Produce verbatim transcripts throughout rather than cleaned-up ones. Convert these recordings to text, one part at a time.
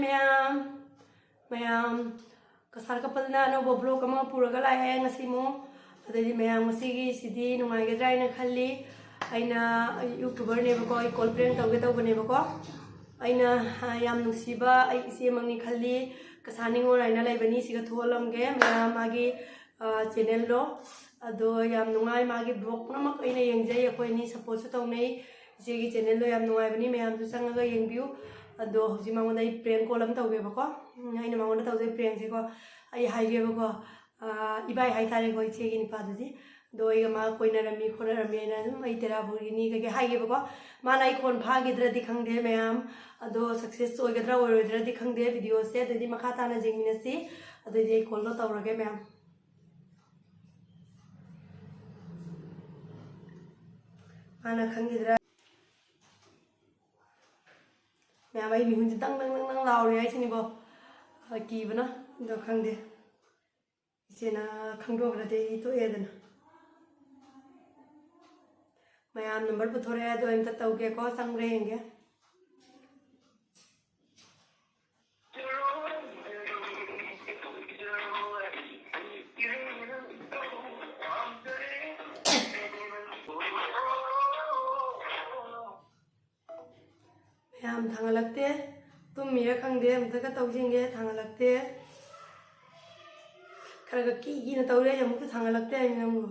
ꯃꯌꯥꯝ, ꯃꯌꯥꯝ, ꯀꯁꯥꯔ ꯀꯄꯜꯅ ꯑꯅꯧꯕ vlog ꯑꯃ ꯄꯨꯔꯒ ꯂꯥꯛꯑꯦ ꯉꯁꯤ ꯑꯃꯨꯛ꯫ ꯑꯗꯩꯗꯤ ꯃꯌꯥꯝ, ꯉꯁꯤꯒꯤꯁꯤꯗꯤ ꯅꯨꯡꯉꯥꯏꯒꯗ꯭ꯔꯥ ꯍꯥꯏꯅ ꯈꯜꯂꯤ꯫ ꯑꯩꯅ YouTuberꯅꯦꯕꯀꯣ, ꯑꯩ call prank ꯇꯧꯒꯦ ꯇꯧꯕꯅꯦꯕꯀꯣ꯫ ꯑꯩꯅ, ꯑ, ꯌꯥꯝ ꯅꯨꯡꯁꯤꯕ ꯑꯩ ꯏꯆꯦꯃꯛꯅꯤ ꯈꯜꯂꯤ꯫ ꯀꯁꯥꯔ ꯅꯤꯉꯣꯜ ꯍꯥꯏꯅ ꯂꯩꯕꯅꯤ, ꯁꯤꯒ ꯊꯣꯛꯍꯜꯂꯝꯒꯦ꯫ ꯃꯌꯥꯝ, ꯃꯥꯒꯤ, ꯑ, channelꯗꯣ, ꯑꯗꯣ ꯌꯥꯝ ꯅꯨꯡꯉꯥꯏ꯫ ꯃꯥꯒꯤ vlog ꯄꯨꯝꯅꯃꯛ ꯑꯩꯅ ꯌꯦꯡꯖꯩ, ꯑꯩꯈꯣꯏ ꯑꯅꯤ supportꯁꯨ ꯇꯧꯅꯩ꯫ ꯏꯆꯦꯒꯤ channelꯗꯣ ꯌꯥꯝ ꯅꯨꯡꯉꯥꯏꯕꯅꯤ, ꯃꯌꯥꯝꯁꯨ ꯆꯪꯉꯒ ꯌꯦꯡꯕꯤꯌꯨ꯫ ꯑꯗꯣ ꯍꯧꯖꯤꯛ ꯃꯉꯣꯟꯗ ꯑꯩ prank call ꯑꯃ ꯇꯧꯒꯦꯕꯀꯣ꯫ ꯎꯝ, ꯑꯩꯅ ꯃꯉꯣꯟꯗ ꯇꯧꯗꯣꯏ prankꯁꯦꯀꯣ, ꯑꯩ ꯍꯥꯏꯒꯦꯕꯀꯣ, ꯑ, ꯏꯕꯥꯏ ꯍꯥꯏꯇꯥꯔꯦꯀꯣ, ꯏꯆꯦꯒꯤ ꯅꯨꯄꯥꯗꯨꯗꯤ꯫ ꯑꯗꯣ ꯑꯩꯒ ꯃꯥ ꯀꯣꯏꯅꯔꯝꯃꯤ ꯈꯣꯠꯅꯔꯝꯃꯤ ꯍꯥꯏꯅ ꯑꯗꯨꯝ ꯑꯩ ꯇꯦꯔꯥꯕꯨꯔꯒꯤꯅꯤ ꯀꯩꯀꯩ ꯍꯥꯏꯒꯦꯕꯀꯣ꯫ ꯃꯥꯅ ꯑꯩ ꯈꯣꯟ ꯐꯥꯈꯤꯗ꯭ꯔꯗꯤ ꯈꯪꯗꯦ ꯃꯌꯥꯝ, ꯑꯗꯣ success ꯑꯣꯏꯒꯗ꯭ꯔꯥ ꯑꯣꯏꯔꯣꯏꯗ꯭ꯔꯗꯤ ꯈꯪꯗꯦ videoꯁꯦ꯫ ꯑꯗꯨꯗꯤ ꯃꯈꯥ ꯇꯥꯅ ꯌꯦꯡꯃꯤꯟꯅꯁꯤ꯫ ꯑꯗꯨꯗꯤ ꯑꯩ callꯗꯣ ꯇꯧꯔꯒꯦ ꯃꯌꯥꯝ꯫ ꯃꯥꯅ ꯈꯪꯈꯤꯗ꯭ꯔꯥ? ꯃꯌꯥꯝ, ꯑꯩ ꯃꯤꯍꯨꯟꯁꯦ ꯗꯪ ꯗꯪ ꯗꯪ ꯗꯪ ꯂꯥꯎꯔꯤ ꯍꯥꯏꯁꯤꯅꯤꯀꯣ꯫ ꯑ, ꯀꯤꯕꯅ꯫ ꯑꯗꯣ ꯈꯪꯗꯦ, ꯏꯆꯦꯅ ꯈꯪꯗꯣꯛꯈ꯭ꯔꯗꯤ ꯑꯩ ꯇꯣꯛꯑꯦꯗꯅ꯫ ꯃꯌꯥꯝ, number ꯄꯨꯊꯣꯔꯛꯑꯦ, ꯑꯗꯣ ꯑꯝꯇ ꯇꯧꯒꯦꯀꯣ, ꯆꯪꯕ꯭ꯔꯥ ꯌꯦꯡꯒꯦ꯫ ꯃꯌꯥꯝ, ꯊꯥꯡꯒꯠꯂꯛꯇꯦ꯫ ꯇꯨꯝꯃꯤꯔ ꯈꯪꯗꯦ, ꯑꯝꯇꯒ ꯇꯧꯁꯤꯟꯒꯦ, ꯊꯥꯡꯒꯠꯂꯛꯇꯦ꯫ ꯈꯔꯒ ꯀꯤ ꯀꯤꯅ ꯇꯧꯔꯦ, ꯑꯩ ꯑꯃꯨꯛꯁꯨ ꯊꯥꯡꯒꯠꯂꯛꯇꯦ ꯍꯥꯏꯕ ꯅꯪꯕꯨ꯫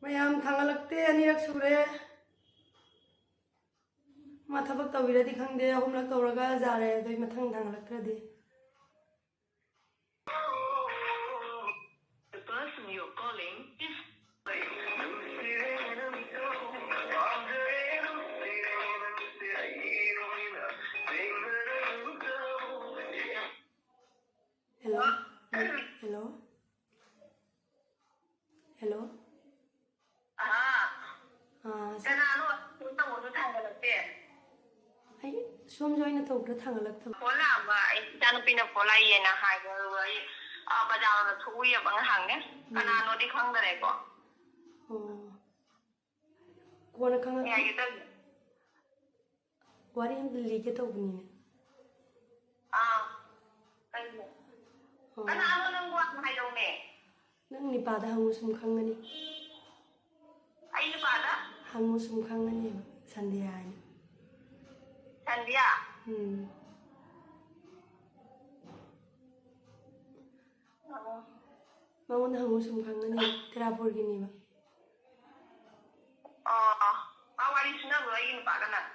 ꯃꯌꯥꯝ, ꯊꯥꯡꯒꯠꯂꯛꯇꯦ, ꯑꯅꯤꯔꯛ ꯁꯨꯔꯦ꯫ ꯃꯥ ꯊꯕꯛ ꯇꯧꯕꯤꯔꯗꯤ ꯈꯪꯗꯦ, ꯑꯍꯨꯝꯂꯛ ꯇꯧꯔꯒ ꯌꯥꯔꯦ, ꯑꯗꯨꯏ ꯃꯊꯪ ꯊꯥꯡꯒꯠꯂꯛꯇ꯭ꯔꯗꯤ꯫ The person you're calling is Hello? Hello? Hello? ꯑꯥ, ꯑꯥ, ꯁ- ꯀꯅꯥꯅꯣ? ꯐꯣꯟ ꯇꯧꯕꯁꯨ ꯊꯥꯡꯒꯠꯂꯛꯇꯦ꯫ ꯑꯩ ꯁꯣꯝꯁꯨ ꯑꯩꯅ ꯇꯧꯕꯗ ꯊꯥꯡꯒꯠꯂꯛꯇꯕ꯫ ꯐꯣꯟ ꯂꯥꯛꯑꯝꯕ, ꯑꯩ ꯏꯆꯥꯅꯨꯄꯤꯅ ꯐꯣꯟ ꯂꯥꯛꯏꯌꯦꯅ ꯍꯥꯏꯕ, ꯑꯗꯨꯒ ꯑꯩ, ꯑꯥ, ꯕꯖꯥꯔꯗ ꯊꯣꯛꯎꯏꯌꯦꯕ ꯉꯥꯏꯍꯥꯛꯅꯦ꯫ ꯎꯝ꯫ ꯀꯅꯥꯅꯣꯗꯤ ꯈꯪꯗꯔꯦꯀꯣ꯫ ꯑꯣ꯫ ꯀꯣꯟꯅ ꯈꯪꯉꯛꯀꯦ꯫ ꯀꯩ ꯍꯥꯏꯒꯦ ꯇꯧꯔꯤꯅꯣ? ꯋꯥꯔꯤ ꯑꯝꯇ ꯂꯤꯒꯦ ꯇꯧꯕꯅꯤꯅꯦ꯫ ꯑꯥ, ꯀꯩꯅꯣ? ꯑꯣ꯫ ꯀꯅꯥꯅꯣ ꯅꯪꯕꯨ ꯋꯥ ꯍꯥꯏꯔꯛꯎꯅꯦ? ꯅꯪ ꯅꯤꯄꯥꯗ ꯍꯪꯉꯨ, ꯁꯨꯝ ꯈꯪꯒꯅꯤ꯫ ꯑꯩ ꯅꯨꯄꯥꯗ? ꯍꯪꯉꯨ, ꯁꯨꯝ ꯈꯪꯒꯅꯦꯕ, ꯁꯟꯗꯤꯌꯥ ꯍꯥꯏꯅ꯫ ꯁꯟꯗꯤꯌꯥ? ꯎꯝ꯫ ꯑꯣ꯫ ꯃꯉꯣꯟꯗ ꯍꯪꯉꯨ, ꯁꯨꯝ ꯈꯪꯒꯅꯤ, ꯇꯦꯔꯥꯄꯨꯔꯒꯤꯅꯦꯕ꯫ ꯑꯣ, ꯃꯥ ꯋꯥꯔꯤ ꯁꯨꯅꯕ꯭ꯔꯣ ꯑꯩꯒꯤ ꯅꯨꯄꯥꯒ ꯅꯪ?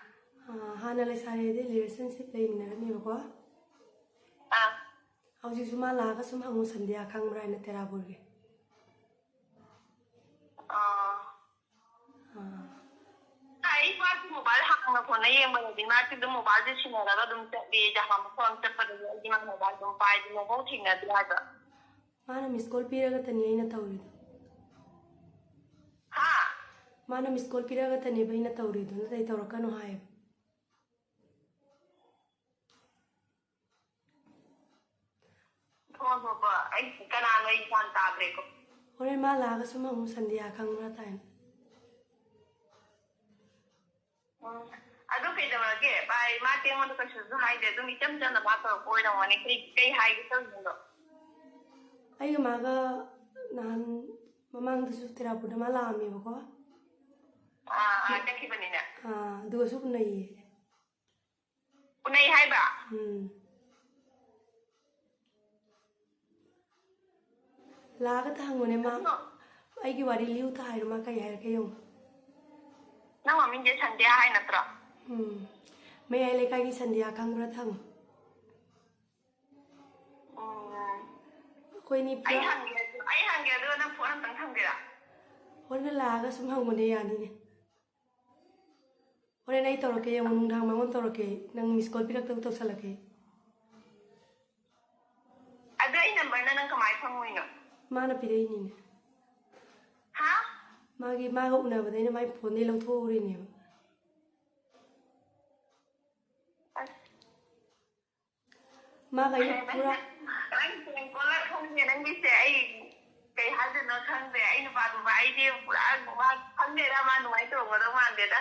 ꯑꯥ, ꯍꯥꯟꯅ ꯂꯩꯁꯥꯔꯤꯉꯩꯗꯩ relationship ꯂꯩꯃꯤꯟꯅꯔꯝꯃꯦꯕꯀꯣ꯫ ꯑꯥ꯫ ꯍꯧꯖꯤꯛꯁꯨ ꯃꯥ ꯂꯥꯛꯑꯒ ꯁꯨꯝ ꯍꯪꯉꯨ, ꯁꯟꯗꯤꯌꯥ ꯈꯪꯕ꯭ꯔꯥ ꯍꯥꯏꯅ ꯇꯦꯔꯥꯄꯨꯔꯒꯤ꯫ ꯑꯥ꯫ ꯑꯥ꯫ ꯑꯩ ꯃꯥꯁꯨ mobile ꯍꯥꯡꯅ ꯐꯣꯟꯅ ꯌꯦꯡꯕꯗꯗꯤ ꯃꯥꯁꯨ ꯑꯗꯨꯝ mobileꯁꯦ ꯁꯤꯟꯅꯔꯒ ꯑꯗꯨꯝ ꯆꯠꯂꯤ꯫ ꯖꯍꯥꯟ ꯃꯐꯝ ꯆꯠꯄꯗꯁꯨ ꯑꯩꯗꯤ ꯃꯥ mobile ꯑꯗꯨꯝ ꯄꯥꯏ, ꯑꯗꯨ ꯃꯐꯥꯎ ꯊꯦꯡꯅꯗꯦ ꯍꯥꯏꯕ꯫ ꯃꯥꯅ miss call ꯄꯤꯔꯒꯇꯅꯤ ꯑꯩꯅ ꯇꯧꯔꯤꯗꯣ꯫ ꯍꯥ? ꯃꯥꯅ miss call ꯄꯤꯔꯒꯇꯅꯦꯕ ꯑꯩꯅ ꯇꯧꯔꯤꯗꯣ, ꯅꯠꯇ꯭ꯔꯗꯤ ꯇꯧꯔꯛꯀꯅꯨ ꯍꯥꯏꯌꯦꯕ꯫ ꯊꯣꯛꯑꯣ, ꯊꯣꯛꯄ꯫ ꯑꯩ ꯀꯅꯥꯅꯣ ꯑꯩ ꯒ꯭ꯌꯥꯟ ꯇꯥꯗ꯭ꯔꯦꯀꯣ꯫ ꯍꯣꯔꯦꯟ ꯃꯥ ꯂꯥꯛꯑꯒ ꯁꯨꯝ ꯍꯪꯉꯨ, ꯁꯟꯗꯤꯌꯥ ꯈꯪꯕ꯭ꯔꯥ ꯇꯥꯏꯅ꯫ ꯎꯝ꯫ ꯑꯗꯨ ꯀꯩꯗꯧꯔꯒꯦ? ꯚꯥꯏ, ꯃꯥꯗꯤ ꯑꯩꯉꯣꯟꯗ ꯀꯩꯁꯨꯁꯨ ꯍꯥꯏꯗꯦ꯫ ꯑꯗꯨꯝ ꯏꯆꯝ ꯆꯝꯅ ꯃꯥ ꯇꯧꯔꯛꯄ ꯑꯣꯏꯔꯝꯒꯅꯤ꯫ ꯀꯩ, ꯀꯩ ꯍꯥꯏꯒꯦ ꯇꯧꯔꯤꯅꯣ? ꯑꯩꯒ ꯃꯥꯒ ꯅꯍꯥꯟ ꯃꯃꯥꯡꯗꯁꯨ ꯇꯦꯔꯥꯄꯨꯔꯗ ꯃꯥ ꯂꯥꯛꯑꯝꯃꯦꯕꯀꯣ꯫ ꯑꯥ, ꯑꯥ, ꯆꯠꯈꯤꯕꯅꯤꯅꯦ꯫ ꯑꯥ, ꯑꯗꯨꯒꯁꯨ ꯎꯅꯩꯌꯦ꯫ ꯎꯅꯩ ꯍꯥꯏꯕ? ꯎꯝ꯫ ꯂꯥꯛꯑꯒ ꯍꯪꯉꯨꯅꯦ ꯃꯥ꯫ ꯑꯗꯣ ꯑꯩꯒꯤ ꯋꯥꯔꯤ ꯂꯤꯌꯨ ꯇ ꯍꯥꯏꯔꯣ, ꯃꯥ ꯀꯩ ꯍꯥꯏꯔꯛꯀꯦ ꯌꯦꯡꯉꯨ꯫ ꯅꯪ ꯃꯃꯤꯡꯁꯦ ꯁꯟꯗ꯭ꯌꯥ ꯍꯥꯏ ꯅꯠꯇ꯭ꯔꯣ? ꯎꯝ꯫ ꯃꯌꯥꯏ ꯂꯩꯀꯥꯏꯒꯤ ꯁꯟꯗ꯭ꯌꯥ ꯈꯪꯕ꯭ꯔꯥ ꯍꯪꯉꯨ꯫ ꯎꯝ꯫ ꯑꯩꯈꯣꯏꯅꯤ ꯑꯩ ꯄꯨꯔꯥ ꯍꯪꯒꯦ ꯑꯗꯨ-, ꯑꯩ ꯍꯪꯒꯦ, ꯑꯗꯨꯒ ꯅꯪ ꯐꯣꯟ ꯑꯝꯇꯪ ꯊꯝꯒꯦꯔꯥ? ꯍꯣꯔꯦꯟ ꯂꯥꯛꯑꯒ ꯁꯨꯝ ꯍꯪꯉꯨꯅꯦ, ꯌꯥꯅꯤꯅꯦ꯫ ꯍꯣꯔꯦꯟ ꯑꯩ ꯇꯧꯔꯛꯀꯦ ꯌꯦꯡꯉꯣ, ꯅꯨꯡꯗꯥꯡ ꯃꯉꯣꯟꯗ ꯇꯧꯔꯛꯀꯦ꯫ ꯅꯪ miss call ꯄꯤꯔꯛꯇꯕ ꯇꯧꯁꯜꯂꯛꯀꯦ꯫ ꯑꯗꯣ ꯑꯩ numberꯅ ꯅꯪ ꯀꯃꯥꯏ ꯐꯪꯉꯨꯏꯅꯣ? ꯃꯥꯅ ꯄꯤꯔꯛꯏꯅꯤꯅꯦ꯫ ꯍꯥ? ꯃꯥꯒꯤ, ꯃꯥꯒ ꯎꯅꯕꯗ ꯑꯩꯅ ꯃꯥꯏ phoneꯗꯩ ꯂꯧꯊꯣꯛꯎꯔꯤꯅꯦꯕ꯫ ꯑꯁ꯫ ꯃꯥꯒ ꯑꯩꯒ ꯄꯨꯔꯥ ꯅꯪ prank caller ꯈꯪꯗꯦ ꯅꯪꯒꯤꯁꯦ꯫ ꯑꯩ ꯀꯩ ꯍꯥꯏꯗꯣꯏꯅꯣ ꯈꯪꯗꯦ꯫ ꯑꯩ ꯅꯨꯄꯥꯗꯨꯕ ꯑꯩꯗꯤ ꯄꯨꯔꯥ ꯃꯥ ꯈꯪꯗꯦꯗ, ꯃꯥ ꯅꯨꯡꯉꯥꯏ ꯇꯧꯔꯝꯒꯗꯧ ꯃꯥꯟꯗꯦꯗ꯫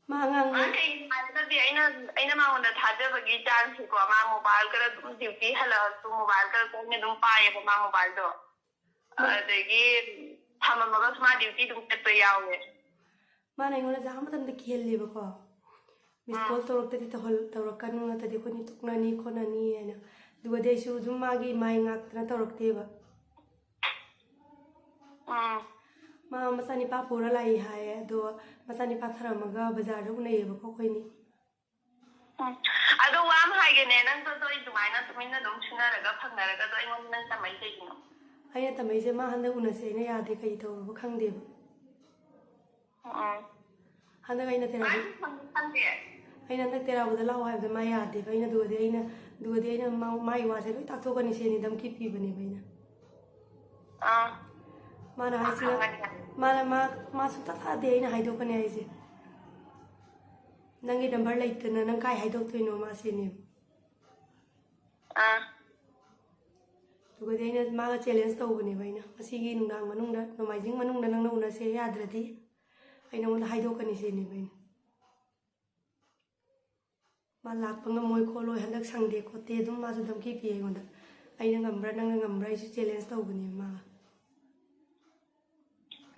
ꯃꯥ ꯑꯉꯥꯡꯅꯤ꯫ ꯃꯥ ꯀꯩꯒꯤꯅꯣ ꯍꯥꯏꯔꯒꯗꯤ ꯑꯩꯅ, ꯑꯩꯅ ꯃꯉꯣꯟꯗ ꯊꯥꯖꯕꯒꯤ ꯆꯥꯡꯁꯤꯀꯣ, ꯃꯥ ꯃꯣꯕꯥꯏꯜ ꯈꯔ ꯑꯗꯨꯝ ꯗ꯭ꯌꯨꯇꯤ ꯍꯜꯂꯛꯑꯁꯨ ꯃꯣꯕꯥꯏꯜ ꯈꯔ ꯇꯣꯏꯅ ꯑꯗꯨꯝ ꯄꯥꯏꯌꯦꯕ ꯃꯥ ꯃꯣꯕꯥꯏꯜꯗꯣ꯫ ꯃꯥ ꯑꯗꯒꯤ ꯊꯝꯃꯝꯃꯒꯁꯨ ꯃꯥ ꯗ꯭ꯌꯨꯇꯤ ꯑꯗꯨꯝ ꯆꯠꯄ ꯌꯥꯎꯋꯦ꯫ ꯃꯥꯅ ꯑꯩꯉꯣꯟꯗ ꯑꯌꯥꯝꯕ ꯃꯇꯝꯗ ꯀꯤꯍꯜꯂꯦꯕꯀꯣ꯫ ꯃꯤꯁ ꯀꯣꯜ ꯇꯧꯔꯛꯇꯗꯤ ꯇꯧꯍꯜ-, ꯇꯧꯔꯛꯀꯅꯨ, ꯅꯠꯇ꯭ꯔꯗꯤ ꯑꯩꯈꯣꯏꯅꯤ ꯇꯣꯛꯅꯅꯤ ꯈꯣꯠꯅꯅꯤ ꯍꯥꯏꯅ꯫ ꯑꯗꯨꯒꯗꯤ ꯑꯩꯁꯨ ꯑꯗꯨꯝ ꯃꯥꯒꯤ ꯃꯥꯏ ꯉꯥꯛꯇꯅ ꯇꯧꯔꯛꯇꯦꯕ꯫ ꯎꯝ꯫ ꯃꯥ ꯃꯆꯥꯅꯤꯄꯥ ꯄꯨꯔ ꯂꯥꯛꯏ ꯍꯥꯏꯌꯦ, ꯑꯗꯣ ꯃꯆꯥꯅꯤꯄꯥ ꯊꯔꯝꯃꯒ ꯕꯖꯥꯔꯗ ꯎꯅꯩꯌꯦꯕꯀꯣ ꯑꯩꯈꯣꯏꯅꯤ꯫ ꯎꯝ꯫ ꯑꯗꯣ ꯋꯥ ꯑꯃ ꯍꯥꯏꯒꯦꯅꯦ, ꯅꯪꯗꯣ ꯑꯗꯣ ꯑꯩ ꯑꯗꯨꯃꯥꯏꯅ ꯇꯨꯃꯤꯟꯅ ꯑꯗꯨꯝ ꯁꯨꯅꯔꯒ ꯐꯪꯅꯔꯒ ꯑꯗꯣ ꯑꯩꯉꯣꯟꯗ ꯅꯪ ꯇꯝꯃꯛꯏ ꯀꯩꯒꯤꯅꯣ? ꯑꯩꯅ ꯇꯝꯃꯛꯏꯁꯦ ꯃꯥ ꯍꯟꯗꯛ ꯎꯅꯁꯦꯅ ꯌꯥꯗꯦ, ꯀꯩ ꯇꯧꯔꯕ ꯈꯪꯗꯦꯕ꯫ ꯎꯝ꯫ ꯍꯟꯗꯛ ꯑꯩꯅ ꯇꯦꯔꯥꯗ-, ꯃꯥꯗꯤ ꯈꯪꯗꯤ ꯈꯪꯗꯦ꯫ ꯑꯩꯅ ꯍꯟꯗꯛ ꯇꯦꯔꯥꯕꯨꯗ ꯂꯥꯛꯑꯣ ꯍꯥꯏꯕꯗ ꯃꯥ ꯌꯥꯗꯦꯕ꯫ ꯑꯩꯅ ꯑꯗꯨꯒꯗꯤ ꯑꯩꯅ, ꯑꯗꯨꯒꯗꯤ ꯑꯩꯅ ꯃꯥ-, ꯃꯥꯒꯤ ꯋꯥꯁꯦ ꯂꯣꯏ ꯇꯥꯛꯊꯣꯛꯀꯅꯤ ꯁꯤꯅꯤ ꯙꯝꯀꯤ ꯄꯤꯕꯅꯦꯕ ꯑꯩꯅ꯫ ꯑꯥ꯫ ꯃꯥꯅ ꯃꯥ ꯍꯥꯏꯁꯤꯅ, ꯈꯪꯒꯅꯤ ꯍꯥꯏ꯫ ꯃꯥꯅ, ꯃꯥ, ꯃꯥ ꯁꯨꯡꯇꯥ ꯇꯥꯗꯦ ꯑꯩꯅ ꯍꯥꯏꯗꯣꯛꯀꯅꯤ ꯍꯥꯏꯁꯦ꯫ ꯅꯪꯒꯤ ꯅꯝꯕꯔ ꯂꯩꯇꯅ ꯅꯪ ꯀꯥꯏ ꯍꯥꯏꯗꯣꯛꯇꯣꯏꯅꯣ ꯃꯥ ꯁꯤꯅꯦꯕ꯫ ꯑꯥ꯫ ꯑꯗꯨꯒꯗꯤ ꯑꯩꯅ ꯃꯥꯒ ꯆꯦꯂꯦꯟꯖ ꯇꯧꯕꯅꯦꯕ ꯑꯩꯅ, "ꯉꯁꯤꯒꯤ ꯅꯨꯡꯗꯥꯡ ꯃꯅꯨꯡꯗ, ꯅꯣꯡꯃꯥꯏꯖꯤꯡ ꯃꯅꯨꯡꯗ ꯅꯪꯅ ꯎꯅꯁꯦ ꯌꯥꯗ꯭ꯔꯗꯤ ꯑꯩ ꯅꯉꯣꯟꯗ ꯍꯥꯏꯗꯣꯛꯀꯅꯤ" ꯁꯤꯅꯦꯕ ꯑꯩꯅ꯫ ꯃꯥ ꯂꯥꯛꯄ ꯉꯝꯃꯣꯏ ꯈꯣꯠꯂꯣꯏ, ꯍꯟꯗꯛ ꯁꯪꯗꯦ ꯈꯣꯠꯇꯦ, ꯑꯗꯨꯝ ꯃꯥꯁꯨ ꯙꯝꯀꯤ ꯄꯤ ꯑꯩꯉꯣꯟꯗ꯫ ꯑꯩꯅ ꯉꯝꯕ꯭ꯔꯥ ꯅꯪꯅ ꯉꯝꯕ꯭ꯔꯥ ꯑꯩꯁꯨ ꯆꯦꯂꯦꯟꯖ ꯇꯧꯕꯅꯦꯕ ꯃꯥꯒ꯫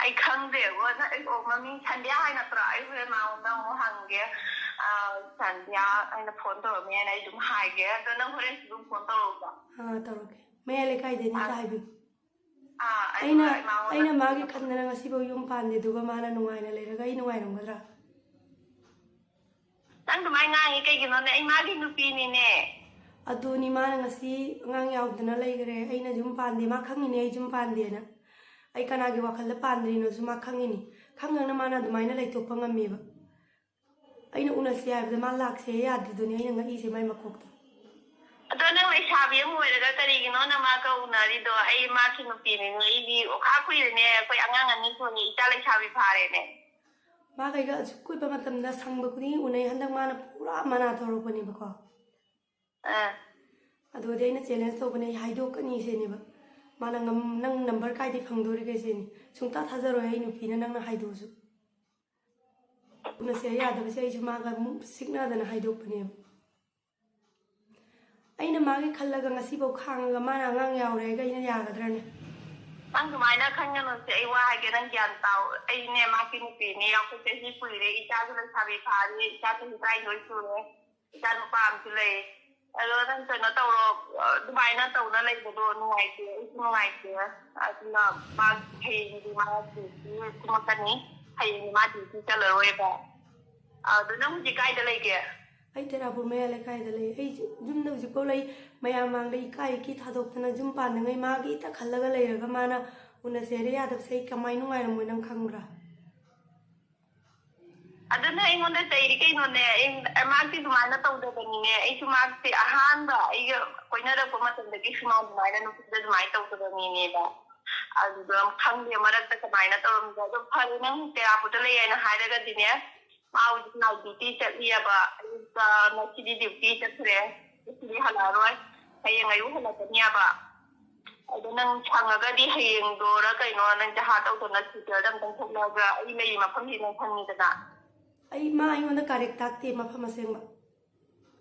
ꯑꯩ ꯈꯪꯗꯦꯕꯣ, ꯅꯪ, ꯑꯩ, ꯑꯣ, ꯃꯃꯤꯡ ꯁꯟꯙ꯭ꯌꯥ ꯍꯥꯏ ꯅꯠꯇ꯭ꯔꯣ? ꯑꯩ ꯍꯣꯔꯦꯟ ꯃꯉꯣꯟꯗ ꯑꯃꯨꯛ ꯍꯪꯒꯦ꯫ ꯑ, ꯁꯟꯙ꯭ꯌꯥ ꯑꯩꯅ ꯐꯣꯟ ꯇꯧꯔꯝꯃꯦꯅ ꯑꯩ ꯑꯗꯨꯝ ꯍꯥꯏꯒꯦ꯫ ꯑꯗꯣ ꯅꯪ ꯍꯣꯔꯦꯟꯁꯨ ꯑꯗꯨꯝ ꯐꯣꯟ ꯇꯧꯔꯛꯎꯀꯣ꯫ ꯑꯥ, ꯇꯧꯔꯛꯀꯦ꯫ ꯃꯌꯥꯏ ꯂꯩꯀꯥꯏꯗꯩꯅꯦ ꯑꯥ꯫ ꯍꯦꯛꯇ ꯍꯥꯏꯕꯤꯌꯨ꯫ ꯑꯥ, ꯑꯩ ꯑꯩꯅ, ꯍꯣꯔꯦꯟ ꯃꯉꯣꯟꯗ ꯑꯩꯅ ꯃꯥꯒꯤ ꯈꯟꯗꯅ ꯉꯁꯤꯐꯥꯎ ꯌꯨꯝ ꯄꯥꯟꯗꯦ, ꯑꯗꯨꯒ ꯃꯥꯅ ꯅꯨꯡꯉꯥꯏꯅ ꯂꯩꯔꯒ ꯑꯩ ꯅꯨꯡꯉꯥꯏꯔꯝꯒꯗ꯭ꯔꯥ? ꯅꯪ ꯑꯗꯨꯃꯥꯏꯅ ꯉꯥꯡꯉꯤ ꯀꯩꯒꯤꯅꯣꯅꯦ? ꯑꯩ ꯃꯥꯒꯤ ꯅꯨꯄꯤꯅꯤꯅꯦ꯫ ꯑꯗꯨꯅꯤ, ꯃꯥꯅ ꯉꯁꯤ ꯑꯉꯥꯡ ꯌꯥꯎꯗꯅ ꯂꯩꯈ꯭ꯔꯦ꯫ ꯑꯩꯅ ꯌꯨꯝ ꯄꯥꯟꯗꯦ, ꯃꯥ ꯈꯪꯉꯤꯅꯦ ꯑꯩ ꯌꯨꯝ ꯄꯥꯟꯗꯦꯅ꯫ ꯑꯩ ꯀꯅꯥꯒꯤ ꯋꯥꯈꯜꯗ ꯄꯥꯟꯗ꯭ꯔꯤꯅꯣꯁꯨ ꯃꯥ ꯈꯪꯉꯤꯅꯤ꯫ ꯈꯪ ꯈꯪꯅ ꯃꯥꯅ ꯑꯗꯨꯃꯥꯏꯅ ꯂꯩꯊꯣꯛꯄ ꯉꯝꯃꯦꯕ꯫ ꯑꯩꯅ ꯎꯅꯁꯤ ꯍꯥꯏꯕꯗ ꯃꯥ ꯂꯥꯛꯁꯦ ꯌꯥꯗ꯭ꯔꯤꯗꯨꯅꯤ ꯑꯩꯅ ꯉꯛꯏꯁꯦ ꯃꯥꯏ ꯃꯀꯣꯛꯇ꯫ ꯑꯗꯣ ꯅꯪ ꯂꯩꯁꯥꯕꯤ ꯑꯃ ꯑꯣꯏꯔꯒ ꯀꯔꯤꯒꯤꯅꯣ ꯅꯃꯥꯒ ꯎꯅꯔꯤꯗꯣ? ꯑꯩ ꯃꯥꯒꯤ ꯅꯨꯄꯤꯅꯤꯅꯦ, ꯑꯩꯗꯤ ꯑꯣꯈꯥ ꯀꯨꯏꯔꯦꯅꯦ, ꯑꯩꯈꯣꯏ ꯑꯉꯥꯡ ꯑꯅꯤ ꯁꯨꯔꯦ, ꯏꯆꯥ ꯂꯩꯁꯥꯕꯤ ꯐꯥꯔꯦꯅꯦ꯫ ꯃꯥꯒ ꯑꯩꯒ ꯑꯁꯨꯛ ꯀꯨꯏꯕ ꯃꯇꯝꯗ ꯁꯪꯕ ꯈꯨꯗꯤꯡꯒꯤ ꯎꯅꯩ, ꯍꯟꯗꯛ ꯃꯥꯅ ꯄꯨꯔꯥ ꯃꯅꯥ ꯇꯧꯔꯛꯄꯅꯦꯕꯀꯣ꯫ ꯑꯥ꯫ ꯑꯗꯨꯗꯤ ꯑꯩꯅ ꯆꯦꯂꯦꯟꯖ ꯇꯧꯕꯅꯦ, ꯑꯩ ꯍꯥꯏꯗꯣꯛꯀꯅꯤ ꯁꯤꯅꯦꯕ꯫ ꯃꯥꯅ ꯉꯝ-, "ꯅꯪ ꯅꯝꯕꯔ ꯀꯥꯏꯗꯩ ꯐꯪꯗꯣꯔꯤꯒꯦ?" ꯁꯤꯅꯤ꯫ ꯁꯨꯡꯊꯥ ꯊꯥꯖꯔꯣꯏ ꯑꯩ ꯅꯨꯄꯤꯅ ꯅꯪꯅ ꯍꯥꯏꯗꯣꯛꯑꯁꯨ꯫ ꯎꯅꯁꯦ ꯌꯥꯗꯕꯁꯦ ꯑꯩꯁꯨ ꯃꯥꯒ ꯑꯃꯨꯛ ꯁꯤꯛꯅꯗꯅ ꯍꯥꯏꯗꯣꯛꯄꯅꯦꯕ꯫ ꯑꯩꯅ ꯃꯥꯒꯤ ꯈꯜꯂꯒ ꯉꯁꯤꯐꯥꯎ ꯈꯥꯡꯉꯒ ꯃꯥꯅ ꯑꯉꯥꯡ ꯌꯥꯎꯔꯦ ꯍꯥꯏꯔꯒ ꯑꯩꯅ ꯌꯥꯒꯗ꯭ꯔꯅꯦ? ꯅꯪ ꯑꯗꯨꯃꯥꯏꯅ ꯈꯟꯒꯅꯨꯁꯦ, ꯑꯩ ꯋꯥ ꯍꯥꯏꯒꯦ, ꯅꯪ ꯒ꯭ꯌꯥꯟ ꯇꯥꯎ꯫ ꯑꯩꯅꯦ ꯃꯥꯒꯤ ꯅꯨꯄꯤꯅꯦ, ꯑꯩꯈꯣꯏ ꯆꯍꯤ ꯀꯨꯏꯔꯦ, ꯏꯆꯥꯁꯨ ꯂꯩꯁꯥꯕꯤ ꯐꯥꯔꯦ, ꯏꯆꯥ ꯆꯍꯤ ꯇꯔꯥꯅꯤꯊꯣꯏ ꯁꯨꯔꯦ, ꯏꯆꯥ ꯅꯨꯄꯥ ꯑꯃꯁꯨ ꯂꯩ꯫ ꯑꯗꯣ ꯅꯪ ꯀꯩꯅꯣ ꯇꯧꯔꯣ, ꯑꯗꯨꯃꯥꯏꯅ ꯇꯧꯅ ꯂꯩꯕꯗꯣ ꯅꯨꯡꯉꯥꯏꯇꯦ, ꯑꯩꯁꯨ ꯅꯨꯡꯉꯥꯏꯇꯦ꯫ ꯑꯗꯨꯅ ꯃꯥ ꯍꯌꯦꯡꯗꯤ ꯃꯥ ꯗ꯭ꯌꯨꯇꯤ ꯀꯨꯝꯃꯛꯀꯅꯤ, ꯍꯌꯦꯡꯗꯤ ꯃꯥ ꯗ꯭ꯌꯨꯇꯤ ꯆꯠꯂꯔꯣꯏꯕ꯫ ꯑꯗꯣ ꯅꯪ ꯍꯧꯖꯤꯛ ꯀꯥꯏꯗ ꯂꯩꯒꯦ? ꯑꯩ ꯇꯦꯔꯥꯄꯨꯔ ꯃꯌꯥ ꯂꯩꯀꯥꯏꯗ ꯂꯩ꯫ ꯑꯩ ꯌꯨꯝꯗ ꯍꯧꯖꯤꯛꯐꯥꯎ ꯂꯩ꯫ ꯃꯌꯥꯝ ꯃꯥꯡꯗ ꯏꯀꯥꯏ ꯏꯀꯤ ꯊꯥꯗꯣꯛꯇꯅ ꯌꯨꯝ ꯄꯥꯟꯅꯉꯩ ꯃꯥꯒꯤ ꯏꯇ ꯈꯜꯂꯒ ꯂꯩꯔꯒ ꯃꯥꯅ ꯎꯅꯁꯦ ꯍꯥꯏꯔ ꯌꯥꯗꯕꯁꯦ ꯑꯩ ꯀꯃꯥꯏ ꯅꯨꯡꯉꯥꯏꯔꯝꯃꯣꯏ ꯅꯪ ꯈꯪꯕ꯭ꯔꯥ? ꯑꯗꯨꯅ ꯑꯩꯉꯣꯟꯗ ꯆꯩꯔꯤ ꯀꯩꯅꯣꯅꯦ? ꯑꯩ, ꯃꯥꯁꯦ ꯑꯗꯨꯃꯥꯏꯅ ꯇꯧꯗꯕꯅꯤꯅꯦ꯫ ꯑꯩꯁꯨ ꯃꯥꯁꯦ ꯑꯍꯥꯟꯕ ꯑꯩꯒ ꯀꯣꯏꯅꯔꯛꯄ ꯃꯇꯝꯗꯒꯤꯁꯨ ꯃꯥ ꯑꯗꯨꯃꯥꯏꯅ ꯅꯨꯄꯤꯗ ꯑꯗꯨꯃꯥꯏꯅ ꯇꯧꯗꯕ ꯃꯤꯅꯦꯕ꯫ ꯑꯗꯨꯗ ꯈꯪꯗꯦ ꯃꯔꯛꯇ ꯀꯃꯥꯏꯅ ꯇꯧꯔꯝꯃꯤꯅꯣ꯫ ꯑꯗꯣ ꯐꯔꯦ, ꯅꯪ ꯇꯦꯔꯥꯄꯨꯔꯗ ꯂꯩ ꯍꯥꯏꯅ ꯍꯥꯏꯔꯒꯗꯤꯅꯦ, ꯃꯥ ꯍꯧꯖꯤꯛ ꯅꯥꯏꯠ ꯗ꯭ꯌꯨꯇꯤ ꯆꯠꯂꯤꯑꯕ꯫ ꯑꯌꯨꯛꯇ ꯉꯁꯤꯗꯤ ꯗ꯭ꯌꯨꯇꯤ ꯆꯠꯈ꯭ꯔꯦ, ꯉꯁꯤꯗꯤ ꯍꯜꯂꯛꯑꯔꯣꯏ, ꯍꯌꯦꯡ ꯑꯌꯨꯛ ꯍꯜꯂꯛꯀꯅꯤꯑꯕ꯫ ꯑꯗꯣ ꯅꯪ ꯁꯪꯉꯒꯗꯤ ꯍꯌꯦꯡꯗꯣꯔ ꯀꯩꯅꯣ ꯅꯪ ꯖꯍꯥ ꯇꯧꯗꯅ ꯁ꯭ꯀꯨꯇꯔꯗ ꯑꯝꯇꯪ ꯊꯣꯛꯂꯛꯑꯒ ꯑꯩ ꯂꯩꯔꯤ ꯃꯐꯝꯁꯤ ꯅꯪ ꯈꯪꯉꯤꯗꯅ꯫ ꯑꯩ, ꯃꯥ ꯑꯩꯉꯣꯟꯗ ꯀꯥꯔꯦꯛ ꯇꯥꯛꯇꯦ ꯃꯐꯝ ꯑꯁꯦꯡꯕ꯫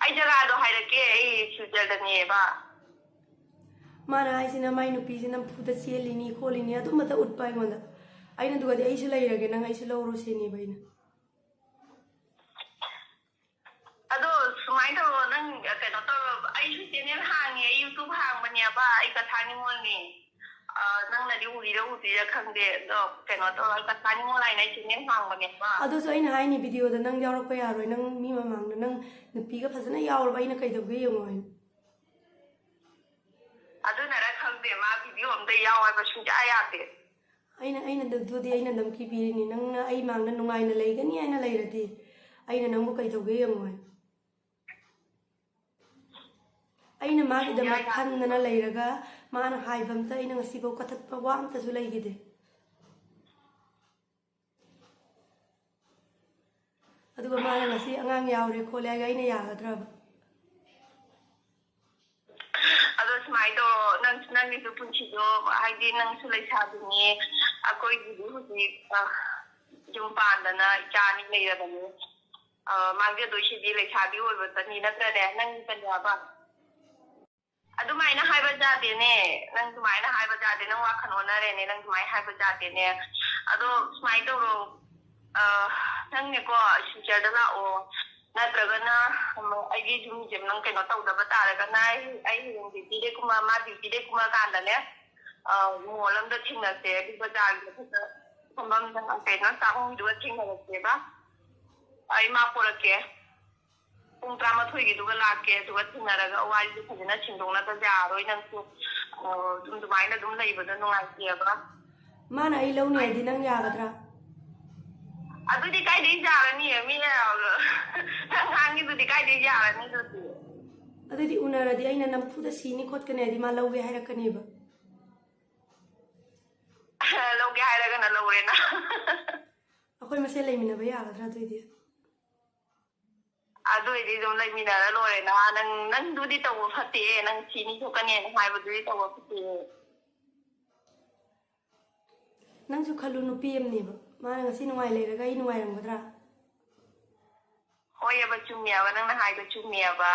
ꯑꯩ ꯖꯒꯥꯗꯣ ꯍꯥꯏꯔꯛꯀꯦ, ꯑꯩ ꯁ꯭ꯋꯤꯖꯔꯗꯅꯦꯕ꯫ ꯃꯥꯅ ꯍꯥꯏꯁꯤꯅ ꯃꯥꯏ ꯅꯨꯄꯤꯁꯤ ꯅꯝꯐꯨꯗ ꯆꯦꯜꯂꯤꯅꯤ ꯈꯣꯠꯂꯤꯅꯤ ꯑꯗꯨꯝꯕꯇ ꯎꯠꯄ ꯑꯩꯉꯣꯟꯗ꯫ ꯑꯩꯅ ꯑꯗꯨꯒꯗꯤ ꯑꯩꯁꯨ ꯂꯩꯔꯒꯦ, ꯅꯪ ꯑꯩꯁꯨ ꯂꯧꯔꯣ ꯁꯤꯅꯦꯕ ꯑꯩꯅ꯫ ꯑꯗꯣ ꯁꯨꯃꯥꯏꯅ ꯇꯧꯔꯣ, ꯅꯪ ꯀꯩꯅꯣ ꯇꯧꯔꯣ, ꯑꯩꯁꯨ ꯆꯦꯅꯦꯜ ꯍꯥꯡꯉꯦ, ꯑꯩ ꯌꯨꯇ꯭ꯌꯨꯕ ꯍꯥꯡꯕꯅꯦꯕ, ꯑꯩ ꯀꯊꯥ ꯅꯤꯉꯣꯜꯅꯦ꯫ ꯑ, ꯅꯪꯅꯗꯤ ꯎꯔꯤꯔ ꯎꯗ꯭ꯔꯤꯔ ꯈꯪꯗꯦ, ꯑꯗꯣ ꯀꯩꯅꯣ ꯇꯧꯔꯣ, ꯑꯩ ꯀꯊꯥ ꯅꯤꯉꯣꯜ ꯍꯥꯏꯅ ꯑꯩ ꯆꯦꯅꯦꯜ ꯍꯥꯡꯕꯅꯦꯕ꯫ ꯑꯗꯨꯁꯨ ꯑꯩꯅ ꯍꯥꯏꯅꯤ, ꯚꯤꯗꯤꯑꯣꯗ ꯅꯪ ꯌꯥꯎꯔꯛꯄ ꯌꯥꯔꯣꯏ, ꯅꯪ ꯃꯤ ꯃꯃꯥꯡꯗ ꯅꯪ ꯅꯨꯄꯤꯒ ꯐꯖꯅ ꯌꯥꯎꯔꯕ ꯑꯩꯅ ꯀꯩꯗꯧꯒꯦ ꯌꯦꯡꯉꯣ ꯍꯥꯏꯅꯤ꯫ ꯑꯗꯨꯅꯔ ꯈꯪꯗꯦ, ꯃꯥ ꯚꯤꯗꯤꯑꯣ ꯑꯝꯗ ꯌꯥꯎ ꯍꯥꯏꯕ ꯁꯨꯡꯌꯥ ꯌꯥꯗꯦ꯫ ꯑꯩꯅ, ꯑꯩꯅ ꯑꯗꯨꯗꯤ ꯑꯩꯅ ꯙꯝꯀꯤ ꯄꯤꯔꯤꯅꯤ, ꯅꯪꯅ ꯑꯩ ꯃꯥꯡꯗ ꯅꯨꯡꯉꯥꯏꯅ ꯂꯩꯒꯅꯤ ꯍꯥꯏꯅ ꯂꯩꯔꯗꯤ ꯑꯩꯅ ꯅꯪꯕꯨ ꯀꯩꯗꯧꯒꯦ ꯌꯦꯡꯉꯣ ꯍꯥꯏꯅꯤ꯫ ꯑꯩꯅ ꯃꯥꯒꯤꯗꯃꯛ ꯈꯟꯗꯅ ꯂꯩꯔꯒ ꯃꯥꯅ ꯍꯥꯏꯕ ꯑꯝꯇ ꯑꯩꯅ ꯉꯁꯤꯐꯥꯎ ꯀꯊꯠꯄ ꯋꯥ ꯑꯝꯇꯁꯨ ꯂꯩꯈꯤꯗꯦ꯫ ꯑꯗꯨꯒ ꯃꯥꯅ ꯉꯁꯤ ꯑꯉꯥꯡ ꯌꯥꯎꯔꯦ ꯈꯣꯠꯂꯦ ꯍꯥꯏꯔꯒ ꯑꯩꯅ ꯌꯥꯒꯗ꯭ꯔꯕ? ꯑꯗꯣ ꯁꯨꯃꯥꯏꯅ ꯇꯧꯔꯣ, ꯅꯪ, ꯅꯪꯒꯤꯁꯨ ꯄꯨꯟꯁꯤꯗꯣ, ꯍꯥꯏꯗꯤ ꯅꯪꯁꯨ ꯂꯩꯁꯥꯕꯤꯅꯤ, ꯑꯩꯈꯣꯏꯒꯤꯗꯤ ꯍꯧꯖꯤꯛ, ꯑ, ꯌꯨꯝ ꯄꯥꯟꯗꯅ ꯏꯆꯥ ꯑꯅꯤ ꯂꯩꯔꯕꯅꯤ꯫ ꯑ, ꯃꯥꯡꯖꯗꯣꯏꯁꯤꯗꯤ ꯂꯩꯁꯥꯕꯤ ꯑꯣꯏꯕꯇꯅꯤ, ꯅꯠꯇ꯭ꯔꯅꯦ? ꯅꯪ ꯀꯩꯅꯣ ꯍꯥꯏꯕ? ꯑꯗꯨꯃꯥꯏꯅ ꯍꯥꯏꯕ ꯌꯥꯗꯦꯅꯦ꯫ ꯅꯪ ꯑꯗꯨꯃꯥꯏꯅ ꯍꯥꯏꯕ ꯌꯥꯗꯦ꯫ ꯅꯪ ꯋꯥꯈꯜ ꯑꯣꯟꯅꯔꯦꯅꯦ꯫ ꯅꯪ ꯑꯗꯨꯃꯥꯏꯅ ꯍꯥꯏꯕ ꯌꯥꯗꯦꯅꯦ꯫ ꯑꯗꯣ ꯁꯨꯃꯥꯏꯅ ꯇꯧꯔꯣ꯫ ꯑ, ꯅꯪꯅꯦꯀꯣ, ꯁꯤꯜꯆꯔꯗ ꯂꯥꯛꯑꯣ꯫ ꯅꯠꯇ꯭ꯔꯒꯅ, ꯎꯝ, ꯑꯩꯒꯤ ꯌꯨꯝꯁꯦ ꯅꯪ ꯀꯩꯅꯣ ꯇꯧꯗꯕ ꯇꯥꯔꯒꯅ, ꯑꯩ, ꯑꯩ ꯍꯌꯦꯡ ꯗ꯭ꯌꯨꯇꯤꯗꯩ ꯀꯨꯝꯃ-, ꯃꯥ ꯗ꯭ꯌꯨꯇꯤꯗꯩ ꯀꯨꯝꯃꯀꯥꯟꯗꯅꯦ, ꯑ, ꯃꯣꯜ ꯑꯃꯗ ꯊꯦꯡꯅꯁꯦ꯫ ꯑꯗꯨ ꯕꯖꯥꯔꯒꯤ ꯃꯊꯛꯇ ꯐꯝꯐꯝꯗ ꯀꯩꯅꯣ ꯆꯥꯐꯝꯒꯤꯗꯨꯒ ꯊꯦꯡꯅꯔꯁꯦꯕ꯫ ꯑꯩ ꯃꯥ ꯄꯣꯔꯛꯀꯦ꯫ ꯄꯨꯡ ꯇꯔꯥꯃꯥꯊꯣꯏꯒꯤꯗꯨꯒ ꯂꯥꯛꯀꯦ, ꯑꯗꯨꯒ ꯊꯦꯡꯅꯔꯒ ꯋꯥꯔꯤꯗꯨ ꯐꯖꯅ ꯁꯦꯡꯗꯣꯛꯅꯗꯕ ꯌꯥꯔꯣꯏ꯫ ꯅꯪꯁꯨ, ꯑ, ꯑꯗꯨꯝ ꯑꯗꯨꯃꯥꯏꯅ ꯑꯗꯨꯝ ꯂꯩꯕꯗꯣ ꯅꯨꯡꯉꯥꯏꯇꯦꯕ꯫ ꯃꯥꯅ ꯑꯩ ꯂꯧꯅꯤ ꯍꯥꯏꯗꯤ ꯅꯪ ꯌꯥꯒꯗ꯭ꯔꯥ? ꯑꯗꯨꯗꯤ ꯀꯥꯏꯗꯩ ꯌꯥꯔꯅꯤ? ꯃꯤꯅ ꯅꯪ ꯉꯥꯡꯉꯤꯗꯨꯗꯤ ꯀꯥꯏꯗꯩ ꯌꯥꯔꯅꯤ ꯑꯗꯨꯗꯤ? ꯑꯗꯨꯗꯤ ꯎꯅꯔꯗꯤ ꯑꯩꯅ ꯅꯝꯐꯨꯗ ꯁꯤꯅꯤ ꯈꯣꯠꯀꯅꯤ ꯍꯥꯏꯗꯤ ꯃꯥ ꯂꯧꯒꯦ ꯍꯥꯏꯔꯛꯀꯅꯦꯕ꯫ ꯂꯧꯒꯦ ꯍꯥꯏꯔꯒꯅ ꯂꯧꯔꯦꯅ꯫ ꯑꯩꯈꯣꯏ ꯃꯁꯦꯟ ꯂꯩꯃꯤꯟꯅꯕ ꯌꯥꯒꯗ꯭ꯔꯥ ꯑꯗꯨꯏꯗꯤ? ꯑꯗꯨ ꯑꯣꯏꯗꯤ ꯑꯗꯨꯝ ꯂꯩꯃꯤꯟꯅꯔ ꯂꯣꯏꯔꯦꯅ꯫ ꯅꯪ, ꯅꯪꯗꯨꯗꯤ ꯇꯧꯕ ꯐꯠꯇꯦ, ꯅꯪ ꯁꯤꯅꯤ ꯈꯣꯠꯀꯅꯤꯅ ꯍꯥꯏꯕꯗꯨꯗꯤ ꯇꯧꯕ ꯐꯠꯇꯦ꯫ ꯅꯪꯁꯨ ꯈꯜꯂꯨ, ꯅꯨꯄꯤ ꯑꯃꯅꯦꯕ, ꯃꯥꯅ ꯉꯁꯤ ꯅꯨꯡꯉꯥꯏ ꯂꯩꯔꯒ ꯑꯩ ꯅꯨꯡꯉꯥꯏꯔꯝꯒꯗ꯭ꯔꯥ? ꯍꯣꯏꯑꯕ, ꯆꯨꯝꯃꯦꯕ, ꯅꯪꯅ ꯍꯥꯏꯗꯣ ꯆꯨꯝꯃꯦꯕ꯫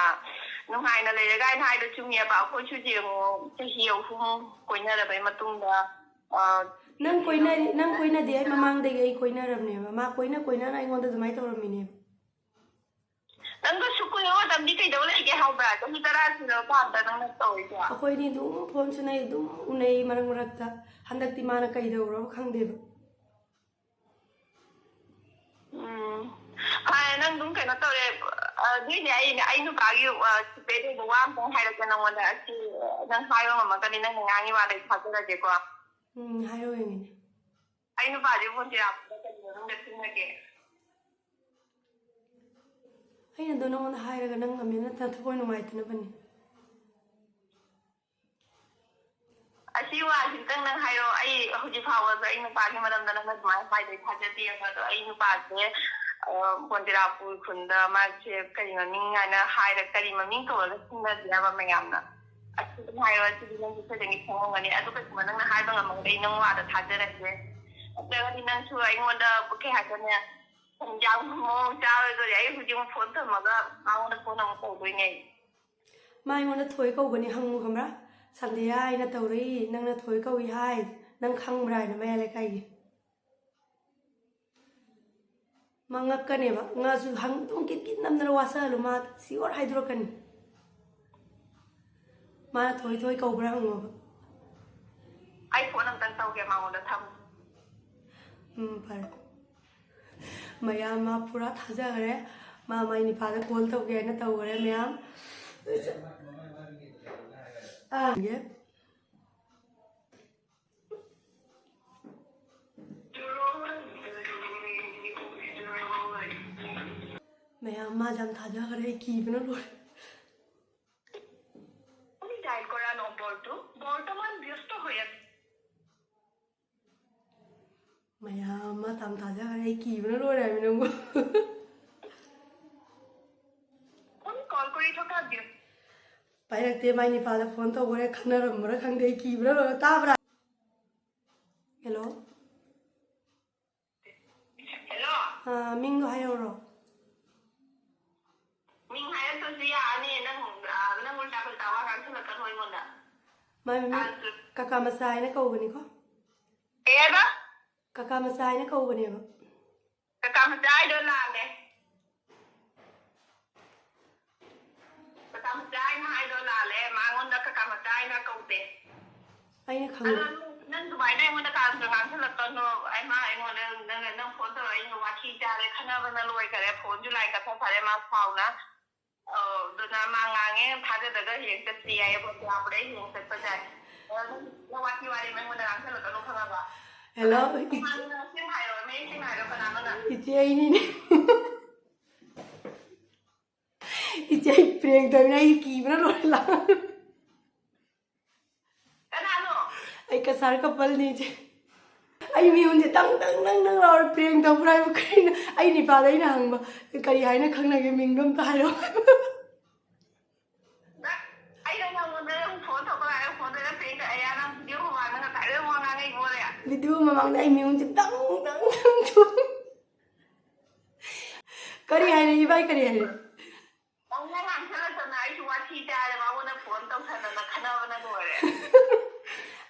ꯅꯨꯡꯉꯥꯏꯅ ꯂꯩꯔꯒ ꯑꯩꯅ ꯍꯥꯏꯗꯣ ꯆꯨꯝꯃꯦꯕ꯫ ꯑꯩꯈꯣꯏꯁꯨ ꯌꯦꯡꯉꯣ, ꯆꯍꯤ ꯑꯍꯨꯝ ꯀꯣꯏꯅꯔꯕꯩ ꯃꯇꯨꯡꯗ, ꯑ, ꯅꯪ ꯀꯣꯏꯅ-, ꯅꯪ ꯀꯣꯏꯅꯗꯦ ꯍꯥꯏ ꯃꯃꯥꯡꯗꯒꯤ ꯑꯩ ꯀꯣꯏꯅꯔꯕꯅꯦꯕ꯫ ꯃꯥ ꯀꯣꯏꯅ ꯀꯣꯏꯅꯅ ꯑꯩꯉꯣꯟꯗ ꯑꯗꯨꯃꯥꯏꯅ ꯇꯧꯔꯝꯃꯤꯅꯦꯕ꯫ ꯅꯪꯗꯣ ꯁꯨꯛ ꯀꯨꯏꯕ ꯃꯇꯝꯗꯤ ꯀꯩꯗꯧ ꯂꯩꯒꯦ ꯍꯥꯏꯕ꯭ꯔꯥ? ꯆꯍꯤ ꯇꯔꯥ ꯁꯨꯔꯕ ꯀꯥꯟꯗ ꯅꯪꯅ ꯇꯧꯔꯤꯁꯦ꯫ ꯑꯩꯈꯣꯏꯗꯤ ꯑꯗꯨꯝ ꯐꯣꯟ ꯁꯨꯅꯩ, ꯑꯗꯨꯝ ꯎꯅꯩ ꯃꯔꯛ ꯃꯔꯛꯇ꯫ ꯍꯟꯗꯛꯇꯤ ꯃꯥꯅ ꯀꯩꯗꯧꯔꯕ ꯈꯪꯗꯦꯕ꯫ ꯎꯝ꯫ ꯐꯔꯦ, ꯅꯪ ꯑꯗꯨꯝ ꯀꯩꯅꯣ ꯇꯧꯔꯦ꯫ ꯑ, ꯑꯗꯨꯏꯗꯤ ꯑꯩ, ꯑꯩ ꯅꯨꯄꯥꯒꯤ, ꯑ, ꯁꯤꯄꯦꯗ ꯂꯩꯕ ꯋꯥ ꯑꯝꯇꯪ ꯍꯥꯏꯔꯛꯀꯦ ꯅꯪꯉꯣꯟꯗ꯫ ꯑꯁꯤ, ꯑ, ꯅꯪ ꯍꯥꯏꯕ ꯉꯝꯃꯛꯀꯅꯤ, ꯅꯪꯅ ꯉꯥꯡꯉꯤ ꯋꯥꯗꯣ ꯑꯩ ꯊꯥꯖꯔꯒꯦꯀꯣ꯫ ꯎꯝ, ꯍꯥꯏꯔꯣ ꯌꯦꯡꯒꯦꯅꯦ꯫ ꯑꯩ ꯅꯨꯄꯥꯁꯦ ꯐꯣꯟ ꯇꯦꯔꯥ ꯄꯨꯡꯗ ꯀꯔꯤ ꯃꯅꯨꯡꯗ ꯊꯦꯡꯅꯒꯦ? ꯑꯩꯅ ꯑꯗꯣ ꯅꯉꯣꯟꯗ ꯍꯥꯏꯔꯒ ꯅꯪ ꯑꯃꯦꯟꯅ ꯊꯋꯥꯏ ꯅꯨꯡꯉꯥꯏꯇꯅꯕꯅꯤ꯫ ꯑꯁꯤ ꯋꯥꯁꯤꯇꯪ ꯅꯪ ꯍꯥꯏꯔꯣ꯫ ꯑꯩ ꯍꯧꯖꯤꯛ ꯐꯥꯎꯕꯁꯨ ꯑꯩ ꯅꯨꯄꯥꯒꯤ ꯃꯔꯝꯗ ꯅꯪꯅ ꯑꯗꯨꯃꯥꯏꯅ ꯍꯥꯏꯗꯣꯏ ꯊꯥꯖꯗꯦꯕ꯫ ꯑꯗꯣ ꯑꯩ ꯅꯨꯄꯥꯁꯦ, ꯑ, ꯕꯣꯟꯇꯤꯔꯥꯄꯨꯔ ꯈꯨꯟꯗ ꯃꯥꯁꯦ ꯀꯔꯤ ꯃꯃꯤꯡ ꯍꯥꯏꯅ ꯍꯥꯏꯔ-, ꯀꯔꯤ ꯃꯃꯤꯡ ꯀꯧꯔꯒ ꯈꯪꯅꯒꯦ ꯍꯥꯏꯕ ꯃꯌꯥꯝꯅ? ꯑꯁ, ꯑꯗꯨꯝ ꯍꯥꯏꯌꯣ, ꯑꯁꯤꯗꯤ ꯅꯪꯁꯨ ꯁꯣꯏꯗꯅ ꯈꯪꯉꯝꯒꯅꯤ꯫ ꯑꯗꯨ ꯀꯩꯒꯨꯝꯕ ꯅꯪꯅ ꯍꯥꯏꯕ ꯉꯝꯃꯒꯗꯤ ꯑꯩ ꯅꯪ ꯋꯥꯗ ꯊꯥꯖꯔꯒꯦ꯫ ꯅꯠꯇ꯭ꯔꯒꯗꯤ ꯅꯪꯁꯨ ꯑꯩꯉꯣꯟꯗ ꯀꯩ ꯍꯥꯏꯒꯅꯤ, ꯌꯥꯝ ꯃꯑꯣꯡ ꯆꯥꯔꯣꯏꯗꯣꯔꯤ꯫ ꯑꯩ ꯍꯧꯖꯤꯛ ꯑꯃꯨꯛ ꯐꯣꯟ ꯊꯝꯃꯒ ꯃꯉꯣꯟꯗ ꯐꯣꯟ ꯑꯃꯨꯛ ꯇꯧꯗꯣꯏꯅꯦ꯫ ꯃꯥ ꯑꯩꯉꯣꯟꯗ ꯊꯣꯏ ꯀꯧꯕꯅꯤ ꯍꯪꯉꯨ ꯈꯪꯕ꯭ꯔꯥ? ꯁꯟꯗ꯭ꯌꯥ ꯍꯥꯏꯅ ꯇꯧꯔꯛꯏ, ꯅꯪꯅ ꯊꯣꯏ ꯀꯧꯏ ꯍꯥꯏ, ꯅꯪ ꯈꯪꯕ꯭ꯔꯥ ꯍꯥꯏꯅ ꯃꯌꯥ ꯂꯩꯀꯥꯏꯒꯤ꯫ ꯃꯥ ꯉꯛꯀꯅꯦꯕ, ꯉꯥꯁꯨ ꯍꯪ ꯑꯗꯨꯝ ꯀꯤꯠ ꯀꯤꯠ ꯅꯝꯗꯅ ꯋꯥꯁꯛꯍꯜꯂꯨ, ꯃꯥ ꯁꯤꯌꯣꯔ ꯍꯥꯏꯗꯣꯔꯛꯀꯅꯤ꯫ ꯃꯥꯅ ꯊꯣꯏ ꯊꯣꯏ ꯀꯧꯕ꯭ꯔꯥ ꯍꯪꯉꯣꯕ꯫ ꯑꯩ ꯐꯣꯟ ꯑꯝꯇꯪ ꯇꯧꯒꯦ ꯃꯉꯣꯟꯗ, ꯊꯝꯃꯨ꯫ ꯎꯝ, ꯐꯔꯦ꯫ ꯃꯌꯥꯝ ꯃꯥ ꯄꯨꯔꯥ ꯊꯥꯖꯈ꯭ꯔꯦ꯫ ꯃꯥ ꯃꯥꯏ ꯅꯤꯄꯥꯗ ꯀꯣꯜ ꯇꯧꯒꯦ ꯍꯥꯏꯅ ꯇꯧꯈ꯭ꯔꯦ ꯃꯌꯥꯝ꯫ ꯑꯥ, ꯌꯦ꯫ ꯃꯌꯥꯝ ꯃꯥ ꯌꯥꯝ ꯊꯥꯖꯈ꯭ꯔꯦ, ꯑꯩ ꯀꯤꯕꯅ ꯂꯣꯏꯔꯦ꯫ আপুনি ডায়েল কৰা নম্বৰটো বৰ্তমান ব্যস্ত হৈ আছে। ꯃꯌꯥꯝ ꯑꯃ ꯇꯥꯝ ꯊꯥꯖꯈ꯭ꯔꯦ, ꯑꯩ ꯀꯤꯕꯅ ꯂꯣꯏꯔꯦ ꯍꯥꯏꯕ ꯅꯪꯕꯨ꯫ আপুনি ꯀল কৰি থকা ব্যক্তি ꯄꯥꯏꯔꯛꯇꯦ, ꯃꯥꯏ ꯅꯤꯄꯥꯗ ꯐꯣꯟ ꯇꯧꯈ꯭ꯔꯦ, ꯈꯟꯅꯔꯝꯕ꯭ꯔꯥ ꯈꯪꯗꯦ, ꯑꯩ ꯀꯤꯕꯅ ꯂꯣꯏꯔꯦ꯫ ꯇꯥꯕ꯭ꯔꯥ? ꯍꯦꯜꯂꯣ꯫ ꯍꯦꯜꯂꯣ꯫ ꯑꯥ, ꯃꯤꯡꯗꯣ ꯍꯥꯏꯔꯛꯎꯔꯣ? ꯃꯤꯡ ꯍꯥꯏꯔꯛꯇ꯭ꯔꯁꯨ ꯌꯥꯔꯅꯤ꯫ ꯅꯪ, ꯑꯥ, ꯅꯪ ꯎꯜꯇꯥ ꯄꯜꯇꯥ ꯋꯥ ꯉꯥꯡꯁꯤꯜꯂꯛꯀꯅꯨ ꯑꯩꯉꯣꯟꯗ꯫ ꯃꯥꯏ ꯃꯃꯤꯡ ꯇꯥꯡꯁꯨ ꯀꯀꯥ ꯃꯆꯥ ꯍꯥꯏꯅ ꯀꯧꯕꯅꯤꯀꯣ꯫ ꯀꯩ ꯍꯥꯏꯕ? ꯀꯀꯥ ꯃꯆꯥ ꯍꯥꯏꯅ ꯀꯧꯕꯅꯦꯕ꯫ ꯀꯀꯥ ꯃꯆꯥ ꯍꯥꯏꯗꯣ ꯂꯥꯜꯂꯦ꯫ ꯀꯀꯥ ꯃꯆꯥ ꯍꯥꯏꯅ ꯍꯥꯏꯗꯣ ꯂꯥꯜꯂꯦ꯫ ꯃꯉꯣꯟꯗ ꯀꯀꯥ ꯃꯆꯥ ꯍꯥꯏꯅ ꯀꯧꯗꯦ꯫ ꯑꯩꯅ ꯈꯪ- ꯑꯗꯣ ꯅꯪ, ꯅꯪ ꯑꯗꯨꯃꯥꯏꯅ ꯑꯩꯉꯣꯟꯗ ꯀꯥꯔꯟꯒ ꯉꯥꯡꯁꯤꯜꯂꯛꯀꯅꯣ꯫ ꯑꯩ, ꯃꯥ ꯑꯩꯉꯣꯟꯗ, ꯅꯪ, ꯅꯪ ꯐꯣꯟ ꯇꯧꯔꯛꯑꯣ, ꯑꯩꯅ ꯋꯥꯊꯤ ꯆꯥꯔꯦ, ꯈꯠꯅꯕꯅ ꯂꯣꯏꯈꯔꯦ, ꯐꯣꯟꯁꯨ ꯂꯥꯏꯟ ꯀꯛꯊꯠꯈꯔꯦ ꯃꯥ ꯁꯥꯎꯅ꯫ ꯑꯣ, ꯑꯗꯨꯅ ꯃꯥ ꯉꯥꯡꯉꯦ, ꯊꯥꯖꯗ꯭ꯔꯒ ꯍꯌꯦꯡ ꯆꯠꯁꯤ ꯌꯥꯏꯌꯦ, ꯐꯣꯟ ꯂꯥꯛꯄꯗ ꯑꯩ ꯍꯌꯦꯡ ꯆꯠꯄ ꯌꯥꯏ꯫ ꯑ, ꯅꯪ, ꯅꯪ ꯋꯥꯊꯤ ꯋꯥꯔꯦꯝ ꯑꯩꯉꯣꯟꯗ ꯉꯥꯡꯁꯤꯜꯂꯛꯀꯅꯣ, ꯈꯪꯉꯕ? ꯍꯦꯜꯂꯣ, ꯏꯆꯦ꯫ ꯅꯪ ꯁꯦꯡꯅ ꯍꯥꯏꯔꯣ, ꯃꯌꯦꯛ ꯁꯦꯡꯅ ꯍꯥꯏꯔꯣ, ꯀꯅꯥꯅꯣ ꯅꯪ? ꯏꯆꯦ, ꯑꯩꯅꯤꯅꯦ꯫ ꯏꯆꯦ, ꯑꯩ ꯄ꯭ꯔꯦꯡ ꯇꯧꯔꯤꯅꯦ, ꯑꯩ ꯀꯤꯕꯅ ꯂꯣꯏꯔꯦ ꯂꯥꯛ꯫ ꯀꯅꯥꯅꯣ? ꯑꯩ ꯀꯁꯥꯔ ꯀꯄꯜꯅꯤ, ꯏꯆꯦ꯫ ꯑꯩ ꯃꯤꯍꯨꯟꯁꯦ ꯇꯪ ꯇꯪ ꯅꯪ ꯅꯪ ꯂꯥꯎꯔꯦ, ꯄ꯭ꯔꯦꯡ ꯇꯧꯕ꯭ꯔꯥ ꯍꯥꯏꯕ ꯀꯔꯤꯅꯣ? ꯑꯩ ꯅꯤꯄꯥꯗ ꯑꯩꯅ ꯍꯪꯕ, "ꯀꯔꯤ ꯍꯥꯏꯅ ꯈꯪꯅꯒꯦ, ꯃꯤꯡꯗꯣ ꯑꯝꯇ ꯍꯥꯏꯔꯛꯑꯣ"꯫ ꯅꯪ, ꯑꯩꯅ ꯅꯪꯉꯣꯟꯗ ꯑꯩ ꯃꯤꯍꯨꯟꯁꯦ ꯗꯪ ꯗꯪ ꯗꯪ ꯆꯣꯡꯉꯤ꯫ ꯀꯔꯤ ꯍꯥꯏꯔꯦ ꯏꯕꯥꯏ, ꯀꯔꯤ ꯍꯥꯏꯔꯦ? ꯅꯪꯅ ꯉꯥꯡꯁꯜꯂꯛꯇꯅ ꯑꯩꯁꯨ ꯋꯥꯊꯤ ꯆꯥꯔꯦ꯫ ꯃꯉꯣꯟꯗ ꯐꯣꯟ ꯇꯧꯁꯟꯗꯅ ꯈꯠꯅꯕꯅ ꯂꯣꯏꯔꯦ꯫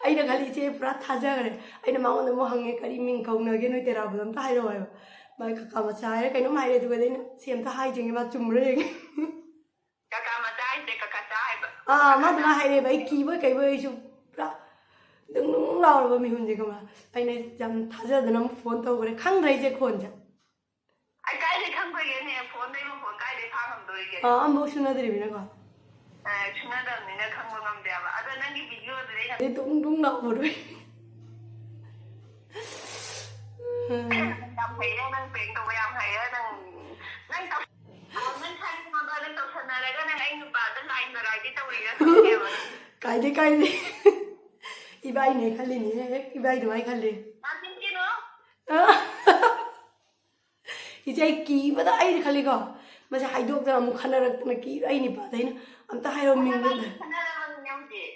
ꯑꯩꯅ ꯈꯜꯂꯤ ꯏꯆꯦ ꯄꯨꯔꯥ ꯊꯥꯖꯈ꯭ꯔꯦ꯫ ꯑꯩꯅ ꯃꯉꯣꯟꯗ ꯑꯃꯨꯛ ꯍꯪꯉꯦ, "ꯀꯔꯤ ꯃꯤꯡ ꯀꯧꯅꯒꯦ ꯅꯣꯏ ꯇꯦꯔꯥꯕꯨꯗ, ꯑꯝꯇ ꯍꯥꯏꯔꯛꯑꯣ" ꯍꯥꯏꯕ꯫ ꯃꯥꯏ ꯀꯀꯥ ꯃꯆꯥ ꯍꯥꯏꯔꯦ ꯀꯩꯅꯣꯝ ꯍꯥꯏꯔꯦ, ꯑꯗꯨꯒꯗꯤ ꯑꯩꯅ ꯁꯤ ꯑꯝꯇ ꯍꯥꯏꯖꯒꯦ ꯃꯥ ꯆꯨꯝꯕ꯭ꯔꯥ ꯌꯦꯡꯒꯦ꯫ ꯀꯀꯥ ꯃꯆꯥ ꯍꯥꯏꯁꯦ ꯀꯀꯥ ꯆꯥ ꯍꯥꯏꯕ꯫ ꯑꯥ, ꯃꯥ ꯑꯗꯨꯃꯥꯏꯅ ꯍꯥꯏꯔꯦꯕ꯫ ꯑꯩ ꯀꯤꯕꯣꯏ ꯀꯩꯕꯣꯏ ꯑꯩꯁꯨ ꯄꯨꯔꯥ ꯗꯨꯡ ꯗꯨꯡ ꯂꯥꯎꯔꯕ ꯃꯤꯍꯨꯟꯁꯦ, ꯈꯪꯕ꯭ꯔꯥ? ꯑꯩꯅ ꯌꯥꯝ ꯊꯥꯖꯗꯅ ꯑꯃꯨꯛ ꯐꯣꯟ ꯇꯧꯈ꯭ꯔꯦ, ꯈꯪꯗ꯭ꯔꯦ ꯏꯆꯦ ꯈꯣꯟꯁꯦ꯫ ꯑꯩ ꯀꯥꯏꯗꯩ ꯈꯪꯗꯣꯏꯒꯦꯅꯦ? ꯐꯣꯟꯗꯩ ꯃꯈꯣꯟ ꯀꯥꯏꯗꯩ ꯐꯥ ꯉꯝꯗꯣꯔꯤꯒꯦ? ꯑꯥ, ꯑꯝꯐꯥꯎ ꯁꯨꯅꯗ꯭ꯔꯤꯕꯅꯤꯅꯀꯣ꯫ ꯑꯦ, ꯁꯨꯅꯗꯕꯅꯤꯅ ꯈꯪꯕ ꯉꯝꯗꯦꯕ꯫ ꯑꯗꯣ ꯅꯪꯒꯤ ꯚꯤꯗꯤꯑꯣꯗꯨꯗꯤ ꯑꯩꯅ ꯑꯗꯩ ꯗꯨꯡ ꯗꯨꯡ ꯂꯥꯎꯕꯗꯣ꯫ ꯌꯥꯝ ꯍꯩꯔꯦ, ꯅꯪ ꯄ꯭ꯔꯦꯡ ꯇꯧꯕ ꯌꯥꯝ ꯍꯩꯔꯦ꯫ ꯅꯪ, ꯅꯪ ꯇꯧ-, ꯅꯪ ꯈꯪꯉꯕ, ꯅꯪ ꯇꯧꯁꯟꯅꯔꯒ ꯅꯪ ꯑꯩ ꯅꯨꯄꯥꯗ ꯂꯥꯏꯟ ꯃꯔꯥꯏꯗꯤ ꯇꯧꯔꯤꯔ ꯈꯪꯗꯦꯕ꯫ ꯀꯥꯏꯗꯦ, ꯀꯥꯏꯗꯦ꯫ ꯏꯕꯥꯏꯅꯦ ꯈꯜꯂꯤꯅꯤ, ꯍꯦꯛ ꯏꯕꯥꯏ ꯑꯗꯨꯃꯥꯏꯅ ꯈꯜꯂꯤ꯫ ꯅꯆꯤꯟ ꯊꯤꯅꯨ꯫ ꯏꯆꯦ, ꯑꯩ ꯀꯤꯕꯗ ꯑꯩꯅ ꯈꯜꯂꯤꯀꯣ, ꯃꯁꯤ ꯍꯥꯏꯗꯣꯛꯇꯅ ꯑꯃꯨꯛ ꯈꯠꯅꯔꯛꯇꯅ ꯀꯤ-, ꯑꯩ ꯅꯨꯄꯥꯗ ꯑꯩꯅ ꯑꯝꯇ ꯍꯥꯏꯔꯣ ꯃꯤꯡꯗꯣ꯫ ꯈꯠꯅꯕ, ꯈꯠꯅꯔꯕꯅꯤꯅꯦ ꯍꯧꯖꯤꯛ꯫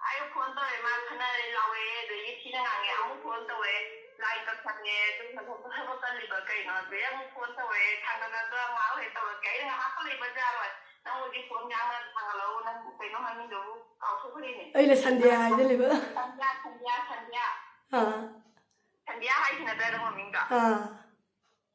ꯑꯩ ꯐꯣꯟ ꯇꯧꯔꯦ, ꯃꯥ ꯈꯠꯅꯔꯦ ꯂꯥꯎꯔꯦ, ꯑꯗꯒꯤ ꯊꯤꯅ ꯉꯥꯡꯉꯦ, ꯑꯃꯨꯛ ꯐꯣꯟ ꯇꯧꯔꯦ, ꯂꯥꯏ ꯀꯛꯊꯠꯂꯦ, ꯑꯗꯨ ꯃꯊꯛꯇ ꯊꯕꯛ ꯀꯜꯂꯤꯕ ꯀꯩꯅꯣ, ꯑꯗꯩ ꯑꯃꯨꯛ ꯐꯣꯟ ꯇꯧꯔꯦ, ꯊꯥꯡꯒꯠꯂꯒ ꯉꯥꯎ ꯍꯦꯛ ꯇꯧꯔꯛꯀꯦ꯫ ꯑꯩꯅ ꯉꯥꯏꯍꯥꯛꯀ ꯂꯩꯕ ꯌꯥꯔꯣꯏ, ꯅꯪ ꯍꯧꯖꯤꯛ ꯐꯣꯟ ꯉꯥꯡꯅ ꯊꯥꯡꯒꯠꯂꯛꯑꯣ, ꯅꯪ ꯀꯩꯅꯣ ꯃꯃꯤꯡꯗꯨꯕꯨ ꯀꯥꯎꯊꯣꯛꯈ꯭ꯔꯦꯅꯦ꯫ ꯑꯩꯅ ꯁꯟꯗ꯭ꯌꯥ ꯍꯥꯏꯖꯜꯂꯤꯕ꯫ ꯁꯟꯗ꯭ꯌꯥ, ꯁꯟꯗ꯭ꯌꯥ, ꯁꯟꯗ꯭ꯌꯥ꯫ ꯑꯥ, ꯁꯟꯗ꯭ꯌꯥ ꯍꯥꯏꯁꯤ ꯅꯠꯇ꯭ꯔꯥ ꯅꯪ ꯃꯃꯤꯡꯗꯣ? ꯑꯥ꯫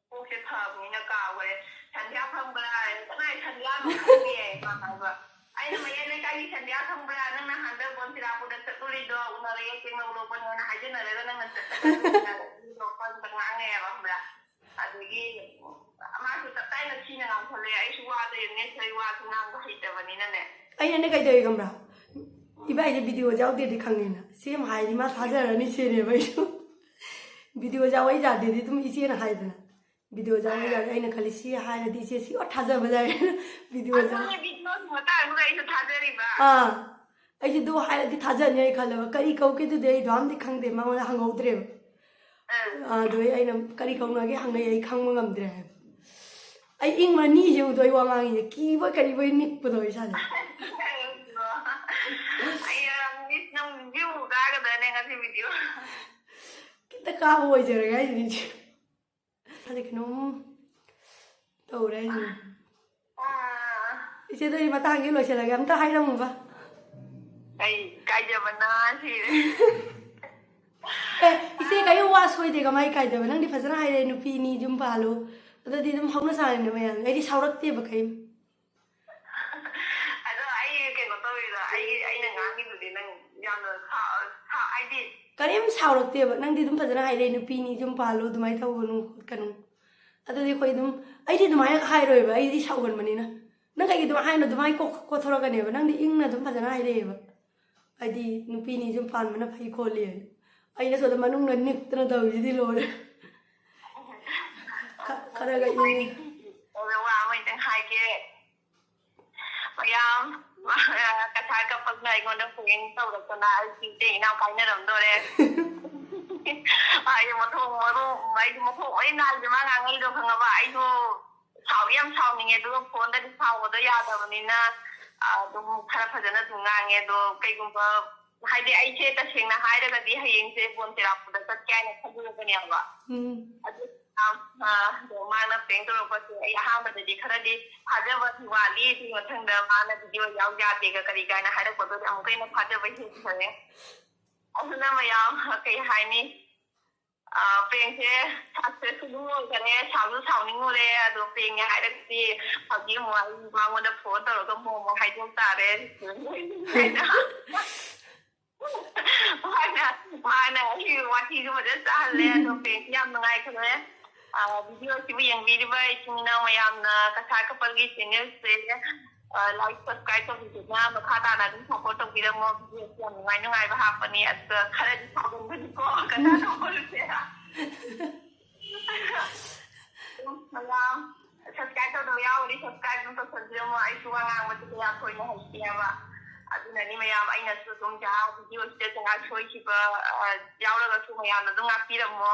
ꯀꯣꯛꯁꯦ ꯐꯕꯅꯤꯅ ꯀꯥꯎꯈ꯭ꯔꯦ꯫ ꯁꯟꯗ꯭ꯌꯥ ꯈꯪꯕ꯭ꯔꯥ? ꯀꯅꯥꯏ ꯁꯟꯗ꯭ꯌꯥꯅꯣ ꯈꯪꯗꯦ ꯃꯥ ꯍꯥꯏꯕ꯫ ꯑꯩꯅ ꯃꯌꯥꯏ ꯂꯩꯀꯥꯏꯒꯤ ꯁꯟꯗ꯭ꯌꯥ ꯈꯪꯕ꯭ꯔꯥ? ꯅꯪ ꯅꯍꯥꯟꯗꯛ ꯕꯣꯟꯁꯤꯔꯥꯄꯨꯔꯗ ꯆꯠꯂꯨꯔꯤꯗꯣ, ꯎꯅꯔꯦ, ꯀꯦꯛ ꯂꯧ ꯂꯧꯕꯅꯦꯅ ꯍꯥꯏꯖꯟꯅꯔꯒ ꯅꯪꯅ ꯆꯠꯂꯒ ꯅꯣꯛꯄ ꯑꯝꯇ ꯉꯥꯡꯉꯦꯕ, ꯈꯪꯕ꯭ꯔꯥ? ꯑꯗꯒꯤ ꯃꯥꯁꯨ ꯇꯞ ꯇꯥꯏꯅ ꯊꯤꯅ ꯉꯥꯡꯊꯠꯂꯛꯑꯦ꯫ ꯑꯩꯁꯨ ꯋꯥꯗꯣ ꯌꯦꯡꯅꯦ, ꯑꯩ ꯋꯥꯁꯨ ꯉꯥꯡꯕ ꯍꯩꯇꯕꯅꯤꯅꯅꯦ꯫ ꯑꯩꯅꯅꯦ ꯀꯩꯗꯧꯏ ꯈꯪꯕ꯭ꯔꯥ? ꯏꯕꯥꯏꯁꯦ ꯚꯤꯗꯤꯑꯣ ꯌꯥꯎꯗꯦꯗꯤ ꯈꯪꯉꯦꯅ, ꯁꯤ ꯑꯃ ꯍꯥꯏꯔꯗꯤ ꯃꯥ ꯊꯥꯖꯔꯅꯤ ꯁꯤꯅꯦꯕ ꯑꯩꯁꯨ꯫ ꯚꯤꯗꯤꯑꯣ ꯌꯥꯎꯕ ꯌꯥꯗꯦꯗꯤ ꯑꯗꯨꯝ ꯏꯆꯦꯅ ꯍꯥꯏꯗꯅ, ꯚꯤꯗꯤꯑꯣ ꯌꯥꯎꯕ ꯌꯥꯗꯦ꯫ ꯑꯩꯅ ꯈꯜꯂꯤ ꯁꯤ ꯍꯥꯏꯔꯗꯤ ꯏꯆꯦ ꯁꯤ ꯑꯣ ꯊꯥꯖꯕ ꯂꯩꯔꯦ꯫ ꯚꯤꯗꯤꯑꯣ ꯌꯥꯎ- ꯑꯗꯨꯅꯦ, ꯚꯤꯗꯤꯑꯣ ꯃꯇꯥꯡꯗꯨꯗ ꯑꯩꯁꯨ ꯊꯥꯖꯔꯤꯕ꯫ ꯑꯥ, ꯑꯩꯁꯦ ꯑꯗꯨ ꯍꯥꯏꯔꯗꯤ ꯊꯥꯖꯅꯤ ꯑꯩ ꯈꯜꯂꯦꯕ꯫ ꯀꯔꯤ ꯀꯧꯒꯦꯗꯨꯗꯤ ꯑꯩꯗꯣ ꯑꯝꯗꯤ ꯈꯪꯗꯦ, ꯃꯉꯣꯟꯗ ꯍꯪꯍꯧꯗ꯭ꯔꯦꯕ꯫ ꯑꯥ꯫ ꯑꯥ, ꯑꯗꯨꯗꯩ ꯑꯩꯅ ꯀꯔꯤ ꯀꯧꯅꯒꯦ ꯍꯪꯉꯛꯑꯦ, ꯑꯩ ꯈꯪꯕ ꯉꯝꯗ꯭ꯔꯦ ꯍꯥꯏꯕ꯫ ꯑꯩ ꯏꯪꯕ ꯅꯤꯁꯦ ꯎꯗꯣ ꯑꯩ ꯋꯥ ꯉꯥꯡꯉꯤꯁꯦ ꯀꯤꯕꯣꯏ ꯀꯔꯤꯕꯣꯏ ꯅꯤꯛꯄꯗꯣ ꯏꯁꯥꯁꯦ꯫ ꯑꯩ ꯌꯥꯝ ꯃꯤꯁ ꯅꯪ ꯚ꯭ꯌꯨ ꯀꯥꯒꯗ꯭ꯔꯅꯦ ꯉꯁꯤ ꯚꯤꯗꯤꯑꯣ? ꯑꯝꯇ ꯀꯥꯕ ꯑꯣꯏꯖꯔꯒꯦ ꯍꯥꯏꯁꯤꯅꯤ ꯏꯆꯦ꯫ ꯑꯗ ꯀꯩꯅꯣꯝ ꯇꯧꯔꯦ ꯍꯥꯏꯁꯤꯅꯤ꯫ ꯑꯥ, ꯏꯆꯦꯗ ꯑꯩ ꯃꯇꯥꯡꯁꯤ ꯂꯣꯏꯁꯤꯜꯂꯒꯦ, ꯑꯝꯇ ꯍꯥꯏꯔꯝꯃꯨꯕ꯫ ꯑꯩ ꯀꯥꯏꯖꯕꯅ ꯁꯤꯔꯦ꯫ ꯑꯦ, ꯏꯆꯦ ꯀꯔꯤꯝ ꯋꯥ ꯁꯣꯏꯗꯦ, ꯀꯃꯥꯏ ꯀꯥꯏꯗꯕ? ꯅꯪꯗꯤ ꯐꯖꯅ ꯍꯥꯏꯔꯛꯑꯦ, "ꯅꯨꯄꯤꯅꯤ, ꯌꯨꯝ ꯄꯥꯜꯂꯨ"꯫ ꯑꯗꯨꯗꯤ ꯑꯗꯨꯝ ꯍꯧꯅ ꯁꯥꯅꯤꯅ ꯃꯌꯥꯝ, ꯑꯩꯗꯤ ꯁꯥꯎꯔꯛꯇꯦꯕ ꯀꯔꯤꯝ꯫ ꯑꯗꯣ ꯑꯩ ꯀꯩꯅꯣ ꯇꯧꯔꯤꯗ, ꯑꯩ ꯑꯩꯅ ꯉꯥꯡꯉꯤꯗꯨꯗꯤ ꯅꯪ ꯌꯥꯝꯅ ꯁꯥ- ꯁꯥ- ꯍꯥꯏꯗꯤ ꯀꯔꯤꯝ ꯁꯥꯎꯔꯛꯇꯦꯕ꯫ ꯅꯪꯗꯤ ꯑꯗꯨꯝ ꯐꯖꯅ ꯍꯥꯏꯔꯛꯑꯦ, "ꯅꯨꯄꯤꯅꯤ, ꯌꯨꯝ ꯄꯥꯜꯂꯨ, ꯑꯗꯨꯃꯥꯏꯅ ꯇꯧꯒꯅꯨ ꯈꯣꯠꯀꯅꯨ"꯫ ꯑꯗꯨꯗꯤ ꯑꯩꯈꯣꯏ ꯑꯗꯨꯝ, ꯑꯩꯗꯤ ꯑꯗꯨꯃꯥꯏꯅ ꯍꯥꯏꯔꯣꯏꯕ, ꯑꯩꯗꯤ ꯁꯥꯎꯒꯟꯕꯅꯤꯅ꯫ ꯅꯪ ꯀꯩꯒꯤ ꯑꯗꯨꯃꯥꯏꯅ ꯍꯥꯏꯅꯣ? ꯑꯗꯨꯃꯥꯏꯅ ꯀꯣꯛ ꯀꯣꯊꯣꯔꯛꯀꯅꯦꯕ꯫ ꯅꯪꯗꯤ ꯏꯪꯅ ꯑꯗꯨꯝ ꯐꯖꯅ ꯍꯥꯏꯔꯛꯑꯦꯕ, ꯍꯥꯏꯗꯤ ꯅꯨꯄꯤꯅꯤ, ꯌꯨꯝ ꯄꯥꯟꯕꯅ ꯐꯩ ꯈꯣꯠꯂꯤ ꯍꯥꯏꯅ꯫ ꯑꯩꯅ ꯁꯣꯝꯗ ꯃꯅꯨꯡꯗ ꯅꯤꯛꯇꯅ ꯇꯧꯔꯤꯁꯤꯗꯤ ꯂꯣꯏꯔꯦ꯫ ꯈ- ꯈꯔꯒ ꯏꯪꯉꯤ꯫ ꯑꯗꯣ ꯋꯥ ꯑꯃ ꯍꯦꯛꯇꯪ ꯍꯥꯏꯒꯦ꯫ ꯃꯌꯥꯝ ꯀꯁꯥꯔ ꯀꯄꯜꯅ ꯑꯩꯉꯣꯟꯗ ꯄ꯭ꯔꯦꯡ ꯇꯧꯔꯛꯇꯅ ꯑꯩꯒꯤ ꯏꯆꯦ ꯏꯅꯥꯎ ꯀꯥꯏꯅꯔꯝꯗꯣꯔꯦ꯫ ꯑꯩ ꯃꯊꯣꯡ ꯃꯔꯣꯡ ꯑꯩꯁꯨ ꯃꯊꯣꯡ ꯃꯔꯤ ꯅꯥꯏꯗꯦ ꯃꯥ ꯉꯥꯡꯉꯩꯗꯣ, ꯈꯪꯉꯕ? ꯑꯩꯁꯨ ꯁꯥꯎꯗꯤ ꯌꯥꯝ ꯁꯥꯎꯅꯤꯡꯉꯦ, ꯑꯗꯨꯒ ꯐꯣꯟꯗꯗꯤ ꯁꯥꯎꯕꯗꯣ ꯌꯥꯗꯕꯅꯤꯅ ꯑꯗꯨꯝ ꯈꯔ ꯐꯖꯅ ꯑꯗꯨꯝ ꯉꯥꯡꯉꯦ꯫ ꯑꯗꯣ ꯀꯩꯒꯨꯝꯕ, ꯍꯥꯏꯗꯤ ꯑꯩꯁꯦ ꯇꯁꯦꯡꯅ ꯍꯥꯏꯔꯒꯗꯤ ꯍꯌꯦꯡꯁꯦ ꯕꯣꯟ ꯆꯤꯔꯥꯄꯨꯔꯗ ꯆꯠꯀꯦ ꯍꯥꯏꯅ ꯈꯜꯂꯨꯔꯕꯅꯦꯕ꯫ ꯎꯝ꯫ ꯑꯗꯨ ꯑ, ꯑ, ꯑꯗꯣ ꯃꯥꯅ ꯄ꯭ꯔꯦꯡ ꯇꯧꯔꯛꯄꯁꯦ ꯑꯩ ꯑꯍꯥꯟꯕꯗꯗꯤ ꯈꯔꯗꯤ ꯊꯥꯖꯕ ꯋꯥꯠꯂꯤ꯫ ꯑꯗꯨꯒꯤ ꯃꯊꯪꯗ ꯃꯥꯅ ꯚꯤꯗꯤꯑꯣ ꯌꯥꯎ ꯌꯥꯗꯦꯒ ꯀꯔꯤ ꯀꯥꯏꯅ ꯍꯥꯏꯔꯛꯄꯗꯨꯗꯤ ꯑꯃꯨꯛꯀ ꯍꯦꯟꯅ ꯊꯥꯖꯕ ꯍꯦꯟꯈ꯭ꯔꯦ꯫ ꯑꯗꯨꯅ ꯃꯌꯥꯝ, ꯑ, ꯀꯩ ꯍꯥꯏꯅꯤ, ꯑ, ꯄ꯭ꯔꯦꯡꯁꯦ ꯁꯛꯁꯦꯁ ꯑꯗꯨꯝ ꯑꯣꯏꯈꯔꯦ꯫ ꯁꯥꯎꯁꯨ ꯁꯥꯎꯅꯤꯡꯉꯨꯔꯦ꯫ ꯑꯗꯣ ꯄ꯭ꯔꯦꯡꯅꯦ ꯍꯥꯏꯔꯒꯗꯤ ꯍꯧꯖꯤꯛ ꯑꯃꯨꯛ ꯑꯩ ꯃꯉꯣꯟꯗ ꯐꯣꯟ ꯇꯧꯔꯒ ꯑꯃꯨꯛ ꯑꯃꯨꯛ ꯍꯥꯏꯗꯣꯛ ꯇꯥꯔꯦ꯫ ꯃꯥꯅ, ꯃꯥꯅ ꯑꯩꯒꯤ ꯋꯥꯊꯤꯁꯨ ꯐꯖꯅ ꯆꯥꯍꯜꯂꯦ꯫ ꯑꯗꯣ ꯄ꯭ꯔꯦꯡꯁꯦ ꯌꯥꯝ ꯅꯨꯡꯉꯥꯏꯈ꯭ꯔꯦ꯫ ꯑ, ꯚꯤꯗꯤꯑꯣꯁꯤꯕꯨ ꯌꯦꯡꯕꯤꯔꯤꯕ ꯏꯆꯤꯟ ꯏꯅꯥꯎ ꯃꯌꯥꯝꯅ ꯀꯁꯥꯔ ꯀꯄꯜꯒꯤ ꯆꯦꯅꯦꯜꯁꯦ, ꯑ, ꯂꯥꯏꯛ, ꯁꯕꯁꯀ꯭ꯔꯥꯏꯕ ꯇꯧꯕꯤꯗꯨꯅ ꯃꯈꯥ ꯇꯥꯅ ꯑꯗꯨꯝ ꯁꯞꯄꯣꯔꯠ ꯇꯧꯕꯤꯔꯝꯃꯣ꯫ ꯚꯤꯗꯤꯑꯣꯁꯤ ꯌꯥꯝ ꯅꯨꯡꯉꯥꯏ ꯅꯨꯡꯉꯥꯏꯕ ꯍꯥꯞꯄꯅꯤ꯫ ꯑꯗꯨꯒ ꯈꯔꯗꯤ ꯁꯥꯎꯒꯟꯕꯅꯤꯀꯣ ꯀꯁꯥꯔ ꯀꯄꯜꯁꯦ꯫ ꯃꯌꯥꯝ ꯁꯕꯁꯀ꯭ꯔꯥꯏꯕ ꯇꯧꯗꯕ ꯌꯥꯎꯔꯗꯤ ꯁꯕꯁꯀ꯭ꯔꯥꯏꯕ ꯑꯗꯨꯝ ꯇꯧꯁꯟꯕꯤꯔꯝꯃꯣ꯫ ꯑꯩꯁꯨ ꯋꯥ ꯉꯥꯡꯕꯁꯦ ꯀꯌꯥ ꯊꯣꯏꯅ ꯍꯩꯇꯦꯕ꯫ ꯑꯗꯨꯅꯅꯤ ꯃꯌꯥꯝ, ꯑꯩꯅꯁꯨ ꯑꯗꯨꯝ ꯖꯍꯥ ꯚꯤꯗꯤꯑꯣꯁꯤꯗ ꯖꯍꯥ ꯁꯣꯏꯈꯤꯕ, ꯑ, ꯌꯥꯎꯔꯒꯁꯨ ꯃꯌꯥꯝꯅ ꯑꯗꯨꯝ ꯉꯥꯛꯄꯤꯔꯝꯃꯣ꯫